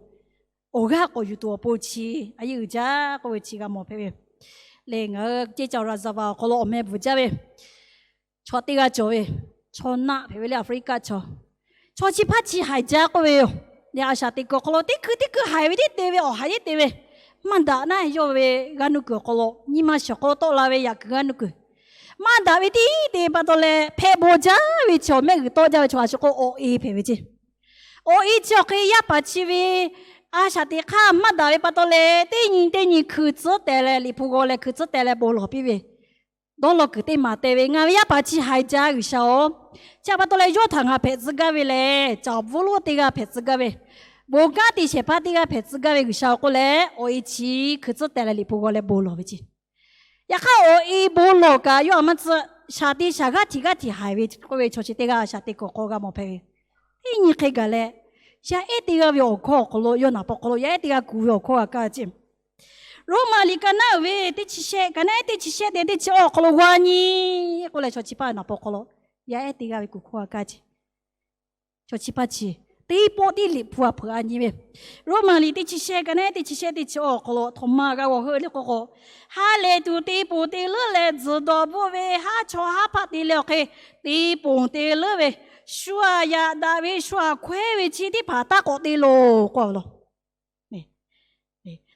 awˬ g'aˇ k'awꞈ yuˬ tuˬ awˬ pon chi a yeˇ uiˍ jaˇ k'oˆ ve chi g'a mawˬ hpehꞈ ve. Le, ngaˬ hui ceˇ caoˬ raˍ zaˍ vaˍ awˬ hk'aw lo awˬ meh bvuhˬ jaˇ ve chaw teˇ g'aˇ cawˬ ve, chaw naˆ hpehꞈ ve le, Aˍfriˆkaˆ chaw. Chaw chi hpaˇ chi haiˬ jaˇ k'oˆ ve yoˬ. Le, a shaꞈ teꞈ kuiˬ awˬ hk'aw lo teˇ hkui teˇ hkui haiˬ ve tiˉ te ve, awˬ haiˬ tiˉ te ve, maˇ daꞈ naˉ yawˇ ve g'a nuˇ kuiˬ awˬ hk'aw lo nyi ma shawˍ hk'aw tawˆ la ve yaꞈ kuiˬ g'a nuˇ kuiˬ maˇ daꞈ ve tiˉ te pa taw leh hpehꞈ bawˬ jaˇ ve chaw, mehˆ g'uiˬ tawˆ jaˇ ve chaw a shu k'o awˬ e hpehꞈ ve ceˇ. Awˬ e chi awˬ hk'e yaˇ paˍ chi ve a shaꞈ teꞈ hk'aˇ maˇ daꞈ ve pa taw leh teˇ nyi teˇ nyi hkui tcuhˉ teh leh Liꞈ hpu g'aw leh hkui tcuhˉ teh leh bon lawˬ piˇ ve, dawˇ law kuiˬ teˇ maˍ te ve, ngaˬ ve yaˇ paˍ chi haiˬ jaˇ G'uiˬsha-oˬ. Chi pa taw leh yawˇ htaꞈ ngaˬ hpehꞈ tcuh gaˇ ve lehˬ, caˍ bvuhˆ lonˉ teˇ g'aˇ hpehꞈ tcuh gaˇ ve, bon kanˉ te shehˍ hpaˇ teˇ g'aˇ hpehꞈ tcuh gaˇ ve G'uiˬsha-oˬ k'oˆ leh awˬ e chi hkui tcuhˉ teh leh Liꞈ hpu g'aw leh bon lawˬ ve ceˇ. Yaꞈ hk'aˇ awˬ e bon lawˬ kaꞈ yawˇ a maˇ tcuh, shaˍ te shaˍ g'aˇ htiꞈ g'aˇ htiꞈ haiˬ ve k'oˆ ve chaw chi teˇ g'aˇ a shaꞈ teꞈ kuiˬ awˬ hk'aw g'a mawˬ hpehꞈ ve. Teˇ nyi hk'e gaˬ leh, yaˇ ehˉ teˇ g'aˇ ve awˬ hkawˇ awˬ hk'aw lo yawˇ naˍ paw hk'aw lo yaˇ ehˉ teˇ g'aˇ kuˬ ve awˬ hkawˇ g'a kaˇ ceˇ. Roˉmaꞈ liꞈ ka naˉ uiˍ ve teˇ chi shehˆ, ka naˉ ehˉ teˇ chi shehˆ te teˇ chi awˬ hk'aw lo g'a nyi k'oˆ leh chaw chi hpaˇ naˍ paw hk'aw lo yaˇ ehˉ teˇ g'aˇ ve kuˬ hkawˇ g'a kaˇ ceˇ. Chaw chi hpaˇ chi teˇ pawˆ tiˉ Liꞈ hpu a hpeuꞈ a nyi ve, Roˉmaꞈ liꞈ teˇ chi shehˆ, ka naˉ ehˉ teˇ chi shehˆ teˇ chi awˬ hk'aw lo htaꞈ ma g'a g'awˬ heuˆ le k'o k'o, ha lehˬ tuˬ te ponˬ te leuˉ leh tzuhˬ dawˬ bvuhˆ ve haˉ chaw haˉ hpaˆ te leh awˬ hk'e te ponˬ te leuˉ ve, shu aꞈ yaꞈ daꞈ ve shu aꞈ hkawehˉ ve chi teˇ hpaˍ taˇ k'awꞈ te loˬ k'o laˬ.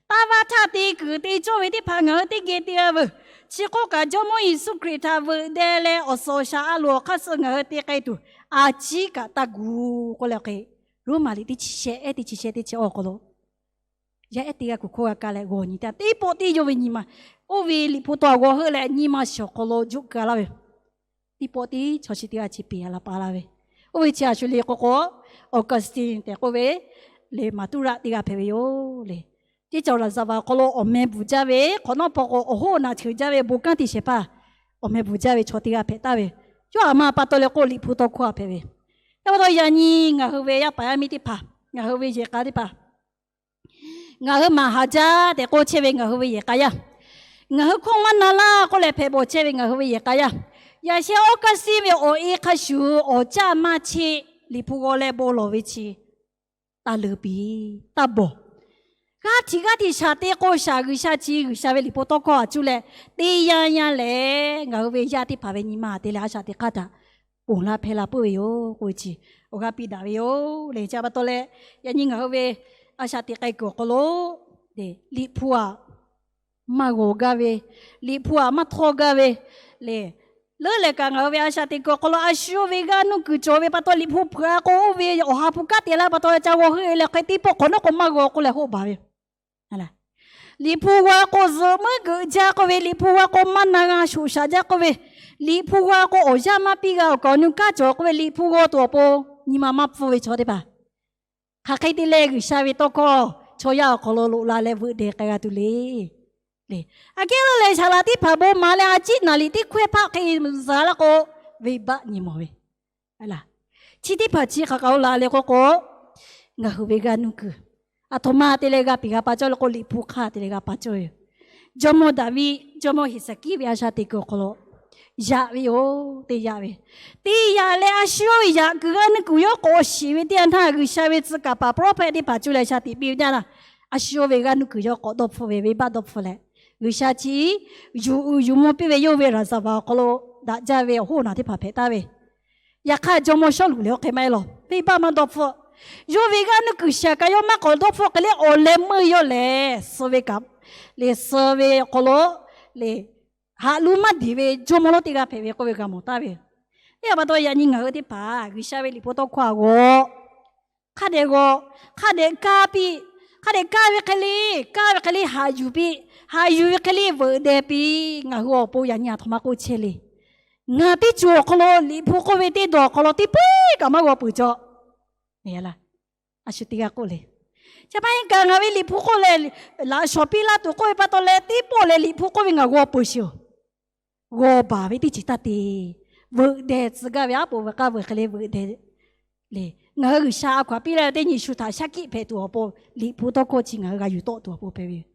Taˇ vaˇ htaˇ te kuiˬ te cawˇ ve teˇ hpaˍ ngaˬ hui teˇ geh te g'a veuˬ. Chi hk'oˆ kaꞈ Jawˇmawˇ Yeˍsuˆ Hkriꞈ htaꞈ veuꞈ deh leh awˬ suhˍ awˬ shaˍ a loˍ awˬ hk'aˇ suh ngaˬ hui te k'ai tuˬ a ciˉ kaꞈ taˇ gu k'oˆ leh hk'e, Roˉmaꞈ liꞈ teˇ chi shehˆ ehˉ teˇ chi shehˆ teˇ chi awˬ hk'aw lo yaˇ ehˉ teˇ g'aˇ kuˬ hkawˇ g'a kaˇ leh g'awˬ nyi te, teˇ pawˆ tiˉ yawˇ ve nyi ma, oˇ ve Liꞈ hpu taw a g'awˬ heuˆ leh nyi ma shiˍ awˬ hk'aw lo juˆ keu laˇ ve, teˇ pawˆ tiˉ chaw chi teˇ g'aˇ chi peˬ a la pa laˇ ve. Oˇ ve chi a shu le k'o k'o, Augustine tehꞈ k'oˆ ve le, Maˍtuˇraˆ teˇ g'aˇ hpehꞈ ve yoˬ le. Teˇ caoˬ laˍzaˍvaˍ awˬ hk'aw lo awˬ meh bvuhˬ jaˇ ve, hk'awꞈ nawˉ hpaw k'o awˬ hoˉ awˬ naꞈ cheuˬ jaˇ ve bon kanˉ te shehˍ hpaˇ awˬ meh bvuhˬ jaˇ ve chaw teˇ g'aˇ hpehꞈ taˍ ve, yawˇ aꞈ ma pa taw leh k'o Liꞈ hpu tawˇ hkawˇ a hpehꞈ ve. Yaˇ pa taw yaꞈ nyi ngaˬ hui ve yaˇ paˍ yaˇ miˇ teˇ hpaˍ, ngaˬ hui ve yehˬ k'a teˇ hpaˍ ngaˬ hui maˍ haˍ jaˇ tehꞈ k'oˆ chehˇ ve ngaˬ hui ve yehˬ k'a yaˇ, ngaˬ hui hkawˇ maˇ na laˇ k'oˆ leh hpehꞈ bawˬ chehˇ ve ngaˬ hui ve yehˬ k'a yaˇ, yaꞈ sheh awˉ kaˇ siˉ ve awˬ e hk'a shuˍ awˬ caˇ maˇ cheˆ, Liꞈ hpu g'aw leh bon lawˬ ve chi taˇ leuˬ piˇ, taˇ bawˬ. G'aˇ htiꞈ g'aˇ htiꞈ shaˍ te k'o shaˍ G'uiˬsha chi G'uiˬsha ve Liꞈ hpu tawˇ hkawˇ a cuˇ leh te yaˇ yaˇ lehˬ ngaˬ hui ve yaˇ teˇ hpaˍ ve nyi ma te leh a shaꞈ teꞈ hk'aˇ htaꞈ ponˬ laˇ hpehˇ la puiˉ ve yoˬ k'oˆ ve chi awˬ g'aˇ piˇ daꞈ ve yoˬ le. Chi pa taw leh yaꞈ nyi ngaˬ hui ve a shaꞈ teꞈ k'ai kuiˬ awˬ hk'aw lo Liꞈ hpu aꞈ maˇ g'awˬ gaˇ ve, Liꞈ hpu aꞈ maˇ htawˇ gaˇ ve le, Leuˉ lehˬ kaꞈ ngaˬ hui ve a shaꞈ teꞈ kuiˬ awˬ hk'aw lo a shu yawˇ ve g'aˇ nuˇ kuiˬ cawˬ ve pa taw, Liꞈ hpu hpeuꞈ a k'o, oˇ ve awˬ ha hpu kanˉ te laˇ pa taw, ca g'aw heuˆ e leh hk'e teˇ pawˆ hk'awꞈ nawˉ k'o maˇ g'aw k'oˆ leh hoˆ baˬ ve. Liꞈ hpu g'aw k'o zuhꞈ muiˉ geuꞈ jaˇ k'oˆ ve, Liꞈ hpu g'aw k'o maˇ na g'a shoꞈ shaꞈ jaˇ k'oˆ ve, Liꞈ hpu g'aw k'o awˬ yanˇ maˇ piˇ g'a, awˬ kaˍ awˬ nu kanˉ cawˬ k'oˆ ve, Liꞈ hpu g'aw tuˬ awˬ pon nyi ma maˇ pfuhˇ ve chaw teˇ hpaˍ, hk'aˬ hk'e te leh G'uiˬsha ve tawˇ hkawˇ chaw yaˇ awˬ hk'aw lo loꞈ la leh veuꞈ deh k'ai g'a tuˬ le. Aꞈ kehˉ lo lehˬ, saˍ laꞈ teˇ hpaˍ bon maˍ leh a ciˉ naˍ liꞈ teˇ hkawehˇ hpaˆ hk'e za laˇ k'o, venˇbaˆ nyi mawˬ ve. Chi teˇ hpaˍ chi hk'aˬ kaꞈ oˇ la le k'oˆ k'o, ngaˬ hui ve g'aˇ nuˇ kuiˬ aˬ htoꞈ ma te leh g'a piˍ g'a pa cawˇ le k'o, Liꞈ hpu hk'aˇ te leh g'a pa cawˇ ve yoˬ. Jawˇmawˇ Daˍviˆ, jawˇmawˇ Heˍsaˍkiˆ ve a shaꞈ teꞈ kuiˬ awˬ hk'aw lo yaꞈ ve yoˬ. Teˇ yaꞈ ve, teˇ yaꞈ leh a shu yawˇ ve yaꞈ kuiˬ g'aˇ nuˇ kuiˬ yawˇ k'awꞈ shiˍ ve teˇ yanˇ htaˇ, G'uiˬsha ve tcuh kaˍ paˍ prophet teˇ hpaˍ cuˇ leh shaˍ tiꞈ piˇ ve teˇ yanˇ, a shu yawˇ ve g'aˇ nuˇ kuiˬ yawˇ k'awꞈ dawˇ hpfuhˆ ve, venˇbaˆ dawˇ hpfuhˆ leh, G'uiˬsha chi yuˬ uiˍ yuˬ mvuh piˇ ve yawˇ ve raˍzaˍvaˍ awˬ hk'aw lo daꞈ jaˇ ve awˬ hoˉ awˬ naˬ teˇ hpaˍ hpehꞈ taˍ ve. Yaꞈ hk'aˇ, jawˇmawˇ Sawˉluꞈ lehˬ oˇ hk'e maˇ heˆ lawˬ. Venˇbaˆ maˇ dawˇ hpfuhˆ. Yawˇ ve g'aˇ nuˇ kuiˬ shaˍ kaꞈ yawˇ maˇ k'awꞈ dawˇ hpfuhˆ hk'e le, awˬ leh meuˇ yawˇ lehˬ suh ve kaꞈ, lehˬ suh ve awˬ hk'aw lo lehˬ haꞈ lu maˇ deˍ ve jawˇmawˇ lonˉ teˇ g'aˇ hpehꞈ ve k'oˆ ve g'a mawˬ taˍ ve. Teˇ hpaˍ pa taw yaꞈ nyi ngaˬ hui teˇ hpaˍ G'uiˬsha ve Liꞈ hpu tawˇ hkawˇ a g'awˇ hk'a dehꞈ g'aw, hk'a dehꞈ kaˇ piˇ, hk'a dehꞈ kaˇ ve hk'e le, kaˇ ve hk'e le haꞈ yuˬ piˇ, haꞈ yuˬ ve hk'e le veuꞈ deh piˇ. Ngaˬ hui awˬ pon yaꞈ nyi aˬ htoꞈ ma k'oˆ chehˇ le. Ngaˬ teˇ ceuˬ awˬ hk'aw lo Liꞈ hpu k'oˆ ve teˇ dawˬ awˬ hk'aw lo teˇ pawˆ kaꞈ maˇ g'aw peuˬ cawˬ. A shu teˇ g'aˇ k'oˆ le. Chi pa taw kaꞈ ngaˬ ve Liꞈ hpu k'oˆ leh, laꞈ shawˍ piˇ laˇ tuˬ k'oˆ ve pa taw leh teˇ pawˆ leh Liꞈ hpu k'oˆ ve ngaˬ g'aw peuˬ sheˍ oˬ. G'aw baˬ ve teˇ ceuˬ taˇ te. Veuꞈ deh tcuh gaˇ ve aˉ poꞈ veuꞈ k'aˇ veuꞈ hk'e le veuꞈ deh le. Ngaˬ hui G'uiˬsha a hkaw anˬ piˇ laˇ ve teˇ nyi shu htaꞈ shaˉ hkiˆ hpehꞈ tuˬ awˬ pon Liꞈ hpu tawˇ hkawˇ chi ngaˬ hui g'a yuˬ tawˆ tuˬ awˬ pon hpehꞈ ve yoˬ.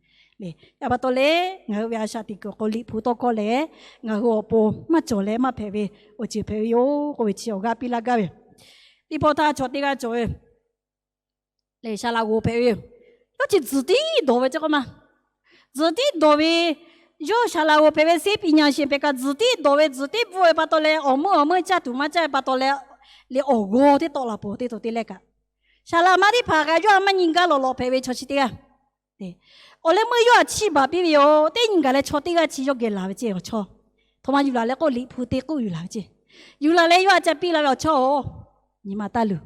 Chi pa taw leh ngaˬ hui ve a shaꞈ teꞈ kuiˬ awˬ hk'aw Liꞈ hpu tawˇ hkawˇ lehˬ, ngaˬ hui awˬ pon maˇ cawˬ leh maˇ hpehꞈ ve awˬ ceuˬ hpehꞈ ve yoˬ k'oˆ ve chi awˬ g'aˇ piˇ laˇ gaˇ ve. Teˇ pawˆ htaˇ chaw teˇ g'aˇ cawˬ ve lehˬ, saˍ laꞈ g'oˍ hpehꞈ ve yoˬ. Yawˇ chi tzuhˬ tiˉ dawˬ ve ceˇ k'o ma. Tzuhˬ tiˉ dawˬ ve, yawˇ saˍ laꞈ g'oˍ hpehꞈ ve သိပညာရှင် hpehꞈ kaꞈ, tzuhˬ tiˉ dawˬ ve, tzuhˬ tiˉ bvuhˆ ve pa taw leh, awˬ meuˇ awˬ meuˇ caˇ tuˬ maˇ caˇ ve pa taw leh, lehˬ awˬ g'aw teˇ tawˆ la peuˬ teˇ to teˇ leh kaꞈ, saˍ laꞈ ma teˇ hpaˍ kaꞈ yawˇ a maˇ nyi gaˇ lawˬ lawꞈ hpehꞈ ve chaw chi teˇ g'aˇ. Awˬ leh meuˇ yawˇ a chiˇ baˬ piˇ ve yoˬ. Teˇ nyi gaˬ leh chaw teˇ g'aˇ chi yawˇ geh laˬ ve ceˇ awˬ chawˇ. Htoꞈ ma yuˬ laˬ leh k'o, Liꞈ hpu teˇ k'uˆ yuˬ laˬ ve ceˇ. Yuˬ laˬ leh yawˇ a ca piˇ la ve awˬ chawˇ-oˬ, nyi ma taˇ luˬ.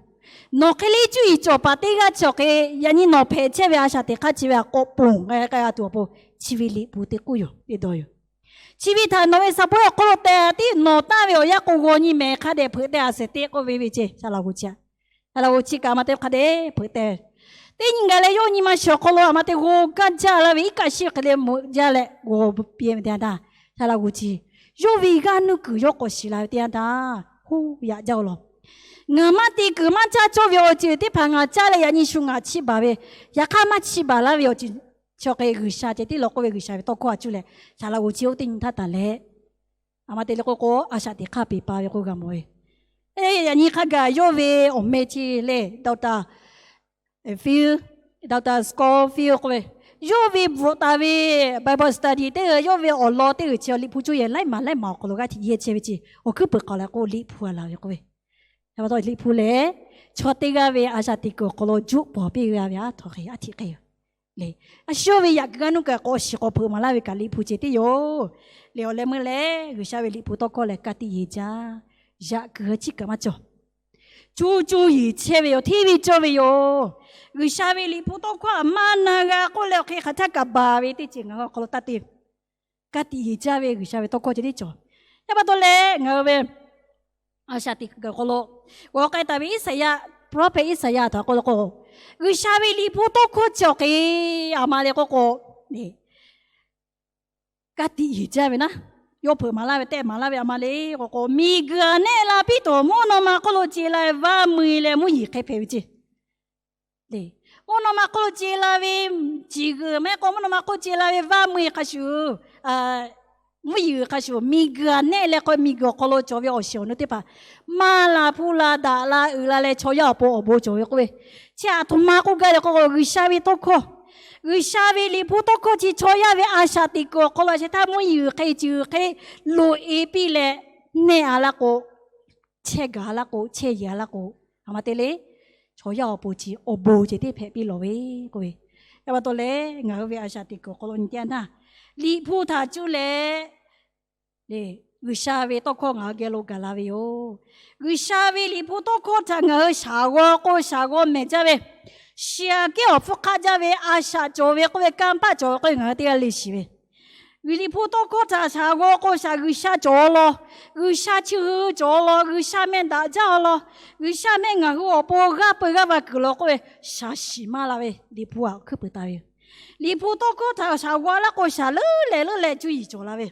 Nawˬ hk'e le cuˇ yiˍ cawˬ paˍ teˇ g'aˇ chi awˬ hk'e, yaꞈ nyi nawˬ hpehꞈ chehˇ ve a shaꞈ teꞈ hk'aˇ chi ve a k'awꞈ ponˬ k'ai k'ai g'a tuˬ awˬ pon, chi ve Liꞈ hpu teˇ k'uˆ yoˬ, teˇ dawˇ yoˬ. Chi ve htaꞈ nawˬ ve saˍ pawehˇ awˬ hk'aw lo teh tiˉ nawˬ tanˇ ve awˬ yanˇ k'o g'aw nyi mehˍ hk'a dehꞈ hpeuꞈ teh a shehˍ teˇ k'oˆ ve ve ceˇ. Saˍ laꞈ g'oˍ chi a, saˍ laꞈ g'oˍ chi kaꞈ a ma te hk'a dehꞈ hpeuꞈ teh. Teˇ nyi gaˬ leh yawˇ nyi ma shiˍ awˬ hk'aw lo a ma te g'aw gaˇ jaˇ laˇ ve, iˉ kaˆ shiˉ hk'e le meuꞈ jaˇ leh g'aw piˇ ve teˇ yanˇ htaˇ, saˍ laꞈ g'oˍ chi yawˇ ve g'aˇ nuˇ kuiˬ yawˇ k'awꞈ shiˍ la ve teˇ yanˇ htaˇ, huˉ yaꞈ jaˇ-oˬ lawˬ. Ngaˬ maˇ te kuiˬ maˇ caˇ cawˇ ve awˬ ceuˬ teˇ hpaˍ ngaˬ caˇ leh yaꞈ nyi shu ngaˬ chiˇ baˬ ve, yaꞈ hk'aˇ maˇ chiˇ baˬ laˇ ve awˬ ceuˬ chi awˬ hk'e G'uiˬsha ceh tiˉ lawˬ k'oˆ ve G'uiˬsha ve tawˇ hkawˇ a cuˇ leh, saˍ laꞈ g'oˍ chi oˇ teˇ nyi htaˇ tanˬ leh, a ma te leh k'o k'o, a shaꞈ teꞈ hk'aˇ peˬ pa ve k'o g'a mawˬ ve. Yaꞈ nyi hk'a gaˬ yawˇ ve awˬ meh chi lehˬ, Doctor Phil, Doctor Scofield k'oˆ ve, yawˇ ve bvuhꞈ taˍ ve Bible study teˇ g'aˇ, yawˇ ve awˬ lawn teˇ g'aˇ chi Liꞈ hpu cuˇ yehˬ laiˉ maˬ laiˉ maˬ awˬ hk'aw lo g'aˇ hteꞈ yehˇ chehˇ ve ceˇ. Awˬ hkuiˉ peuˬ k'awꞈ la k'o, Liꞈ hpu a laˬ ve k'oˆ ve, a pa taw Liꞈ hpu lehˬ, chaw teˇ g'aˇ ve a shaꞈ teꞈ kuiˬ awˬ hk'aw lo juˆ pawˍ piˇ g'a ve aˉ htoꞈ hk'e aˉ htiꞈ hk'e yoˬ. Lehˬ, a shu yawˇ ve yaꞈ kuiˬ g'aˇ nuˇ kaꞈ k'awꞈ shiˍ k'awꞈ hpeuꞈ maˍ laˇ ve kaꞈ Liꞈ hpu ceh tiˉ yoˬ. Lehˬ, awˬ leh meuˇ lehˬ G'uiˬsha ve Liꞈ hpu tawˇ hkawˇ lehˬ ka tiꞈ yeˬ jaˇ. Yaꞈ kuiˬ g'a chiˇ kaꞈ maˇ cawˬ. Cuˇ cuˇ yiˍ chehˇ ve yoˬ. Hteˇ ve cawˇ ve yoˬ. G'uiˬsha ve Liꞈ hpu tawˇ hkawˇ a maˇ na g'a k'oˆ leh awˬ hk'e hk'aˬ htaˇ kaꞈ baˬ ve teˇ ceuˬ ngaˬ hui awˬ hk'aw lo taˇ te. Ka tiꞈ yeˬ jaˇ ve G'uiˬsha ve tawˇ hkawˇ ceh tiˉ cawˬ. Yaˇ pa taw leh ngaˬ hui ve a shaꞈ teꞈ kuiˬ awˬ hk'aw lo g'aw k'ai taˍ ve Iˉsaˍyaˆ, prophet Iˉsaˍyaˆ htaꞈ k'oˆ le k'o, G'uiˬsha ve Liꞈ hpu tawˇ hkawˇ chi awˬ hk'e a ma le k'oˆ k'o, ka tiꞈ yeˬ jaˇ ve naˉ, yawˇ hpeuꞈ maˍ laˇ ve tehˆ maˍ laˇ ve a ma le k'oˆ k'o, miˬguiˬ aꞈ nehˆ la piˇ tuˬ mvuhˇ naw ma hk'oˆ lo ce la ve vaˇ mui leh mvuhˇ yeˬ hk'e hpehꞈ ve ceˇ. Mvuhˇ naw ma hk'oˆ lo ce la ve ciˬ g'uiˬ mehˆ k'o, mvuhˇ naw ma hk'oˆ ce la ve vaˇ mui hk'a shuˍ, mvuhˇ yeˬ hk'a shuˍ, miˬguiˬ aꞈ nehˆ leh k'o, miˬguiˬ awˬ hk'aw lo cawˬ ve awˬ shiˍ awˬ nu teˇ hpaˍ maˇ la hpuˇ la daꞈ la uiˍ la leh chaw yaˇ awˬ pon awˬ bon cawˬ ve k'oˆ ve, chi aˬ htoꞈ ma k'oˆ gaˇ le k'o, G'uiˬsha ve tawˇ hkawˇ, G'uiˬsha ve Liꞈ hpu tawˇ hkawˇ chi chaw yaˇ ve a shaꞈ teꞈ kuiˬ awˬ hk'aw lo a sheh htaˇ mvuhˇ yeˬ hk'e ciˬ g'uiˬ hk'e loꞈ e piˇ leh, nehˆ a laˇ k'o, chehˇ gaˬ a laˇ k'o, chehˇ yeˬ a laˇ k'o, a ma te le, chaw yaˇ awˬ pon chi awˬ bon ceh tiˉ hpehꞈ piˇ lawˬ ve k'oˆ ve, yaˇ pa taw leh ngaˬ hui ve a shaꞈ teꞈ kuiˬ awˬ hk'aw lo nyi teˇ yanˇ htaˇ, Liꞈ hpu htaꞈ cuˇ leh, lehˬ G'uiˬsha ve tawˇ hkawˇ ngaˬ hui geh lo gaˬ la ve yoˬ. G'uiˬsha ve Liꞈ hpu tawˇ hkawˇ htaꞈ ngaˬ hui shaˍ g'aw k'o, shaˍ g'aw mehˍ jaˇ ve, shiˍ aꞈ kehˉ awˬ hpfuhˇ hk'aˆ jaˇ ve, a shaꞈ cawˬ ve k'oˆ ve, kanˇ paˆ cawˬ ve k'oˆ ve, ngaˬ hui teˇ g'aˇ le shiˍ ve, G'uiˬ Liꞈ hpu tawˇ hkawˇ htaꞈ shaˍ g'aw k'o, shaˍ G'uiˬsha cawˬ law, G'uiˬsha chi hui cawˬ law, G'uiˬsha meh daꞈ jaˇ law, G'uiˬsha meh ngaˬ hui awˬ pon g'aˇ peu g'aˇ va kuiˬ law k'oˆ ve, shaˍ shiˍ maˇ la ve Liꞈ hpu htaꞈ hkuiˉ puiˍ taˍ ve yoˬ. Liꞈ hpu tawˇ hkawˇ htaꞈ shaˍ g'aw laˇ k'o, shaˍ leuˉ leh leuˉ leh cuˇ yiˍ cawˬ la ve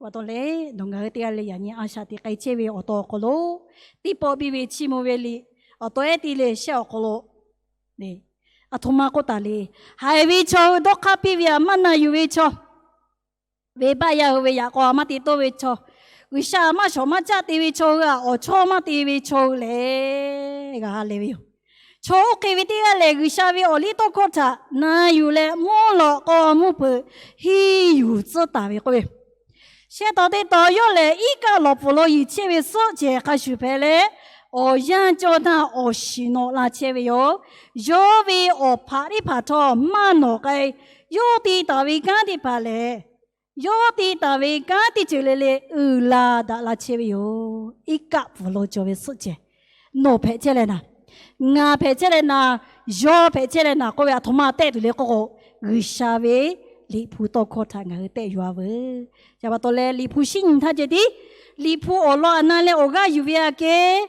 Awˬ taw leh, nawˬ ngaˬ hui teˇ g'aˇ le yaꞈ nyi a shaꞈ teꞈ k'ai chehˇ ve awˬ taw awˬ hk'aw lo, teˇ pawˆ piˇ ve chiˇ mvuh ve liꞈ awˬ taw ehˉ te leh shehˆ awˬ hk'aw lo, aˬ htoꞈ ma k'oˆ taˍ le. Haiˬ ve chaw hui dawˇ hk'aˇ piˇ ve htaꞈ maˇ na yuˬ ve chaw, venˇbaˆ yaˇ hui ve yaꞈ k'aw maˇ te tawˆ ve chaw, G'uiˬsha maˇ shawˍ maˇ caˆ te ve chaw hui htaꞈ awˬ chawˇ maˇ te ve chaw hui lehˬ, g'a ha lehˬ ve yoˬ. Chaw oˇ hk'e ve teˇ g'aˇ lehˬ, G'uiˬsha ve awˬ liˇ tawˇ hkawˇ htaꞈ na yuˬ leh mvuhˇ lawꞈ k'aw mvuhˇ peuˬ henˇ yuˬ tcuhˉ taˍ ve k'oˆ ve, shehˆ tawˍ teˇ tawˍ yawˇ lehˬ, iˉ kaˆ lawˬ pfuhˍ lo yuˬ chehˇ ve suhˆ cehˬ hk'a shuˍ hpehꞈ leh, awˬ yanˇ cawˇ htaˇ awˬ shiˍ nawꞈ la chehˇ ve yoˬ. Yawˇ ve awˬ hpaꞈ teˇ hpaˍ htawˇ maˇ nawꞈ k'ai. Yawˇ te taˍ ve kanˉ teˇ hpaˍ lehˬ, yawˇ te taˍ ve kanˉ teˇ ceuˬ le le uiˍ la daꞈ la chehˇ ve yoˬ. Iˉ kaˆ pfuhˍ lo cawˬ ve suhˆ cehˬ, nawˬ hpehꞈ chehˇ leh naˍ, ngaˬ hpehꞈ chehˇ leh naˍ, yawˇ hpehꞈ chehˇ leh naˍ k'oˆ ve, aˬ htoꞈ ma tehˆ tuˬ le k'oˆ k'o, G'uiˬsha ve Liꞈ hpu tawˇ hkawˇ htaꞈ ngaˬ hui tehˆ yuˬ a veuˬ. Chi pa taw leh, Liꞈ hpu shinˉ nyi htaˇ ceh tiˉ, Liꞈ hpu awˬ lawn aˬ na leh awˬ g'aˇ yuˬ ve aꞈ kehˉ,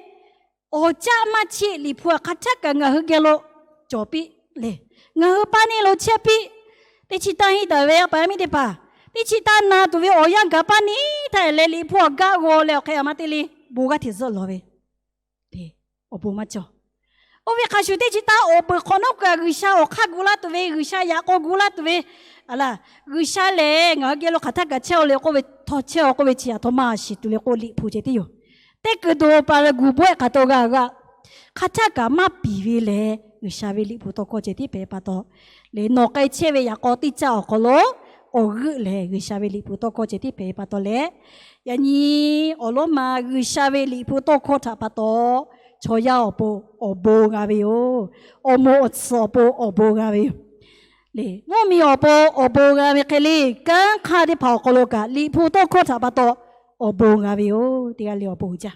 awˬ caˆ maˇ cheˆ Liꞈ hpu htaꞈ hk'aˬ htaˆ kaꞈ ngaˬ hui geh lo cawˬ piˇ leh, ngaˬ hui paˇ neˇ lo chehˇ piˇ. Teˇ chi taˇ henˇ taˍ ve a pa miˇ teˇ hpaˍ, teˇ chi taˇ na tuˬ ve awˬ yanˇ gaˬ paˇ neˇ htaˇ leh, Liꞈ hpu awˬ gaˆ g'aw leh awˬ hk'e a ma te le bon g'aˇ hteꞈ zuhˆ lawˬ ve awˬ bon maˇ cawˬ. Oˇ ve hk'a shuˍ, teˇ chi taˇ awˬ peuˬ hk'awꞈ nawˉ kaꞈ G'uiˬsha awˬ hk'aˇ gu laˇ tuˬ ve, G'uiˬsha yaꞈ k'aw gu laˇ tuˬ ve, a laˬ, G'uiˬsha lehˬ ngaˬ hui geh lo hk'aˬ htaˆ kaꞈ chehˇ-oˬ le k'oˆ ve, htawˇ chehˇ-oˬ k'oˆ ve chi aˬ htoꞈ ma shiˍ tuˬ le k'o, Liꞈ hpu ceh tiˉ yoˬ. Teˇ kuiˬ dawˬ pa ve guˬ bawehˆ hk'aˬ htaˇ g'a g'aˇ, hk'aˬ htaˆ kaꞈ maˇ piˍ ve lehˬ, G'uiˬsha ve Liꞈ hpu tawˇ hkawˇ ceh tiˉ hpehꞈ pa taw leh, nawˬ k'ai chehˇ ve yaꞈ k'aw teˇ caˆ awˬ hk'aw lo awˬ g'euˆ lehˬ, G'uiˬsha ve Liꞈ hpu tawˇ hkawˇ ceh tiˉ hpehꞈ pa taw leh, yaꞈ nyi awˬ lonˉ ma G'uiˬsha ve Liꞈ hpu tawˇ hkawˇ htaꞈ pa taw chaw yaˇ awˬ pon awˬ bon g'a ve yoˬ. Awˬ moˍ awˬ tsuhˍ awˬ pon awˬ bon g'a ve yoˬ. Mvuhˇmiˬ awˬ pon awˬ bon g'a ve hk'e le, kanˉ hk'aˇ teˇ hpaˍ awˬ hk'aw lo kaꞈ Liꞈ hpu tawˇ hkawˇ htaꞈ pa taw awˬ bon g'a ve yoˬ. Teˇ g'aˇ le awˬ bon uiˍ jaˇ.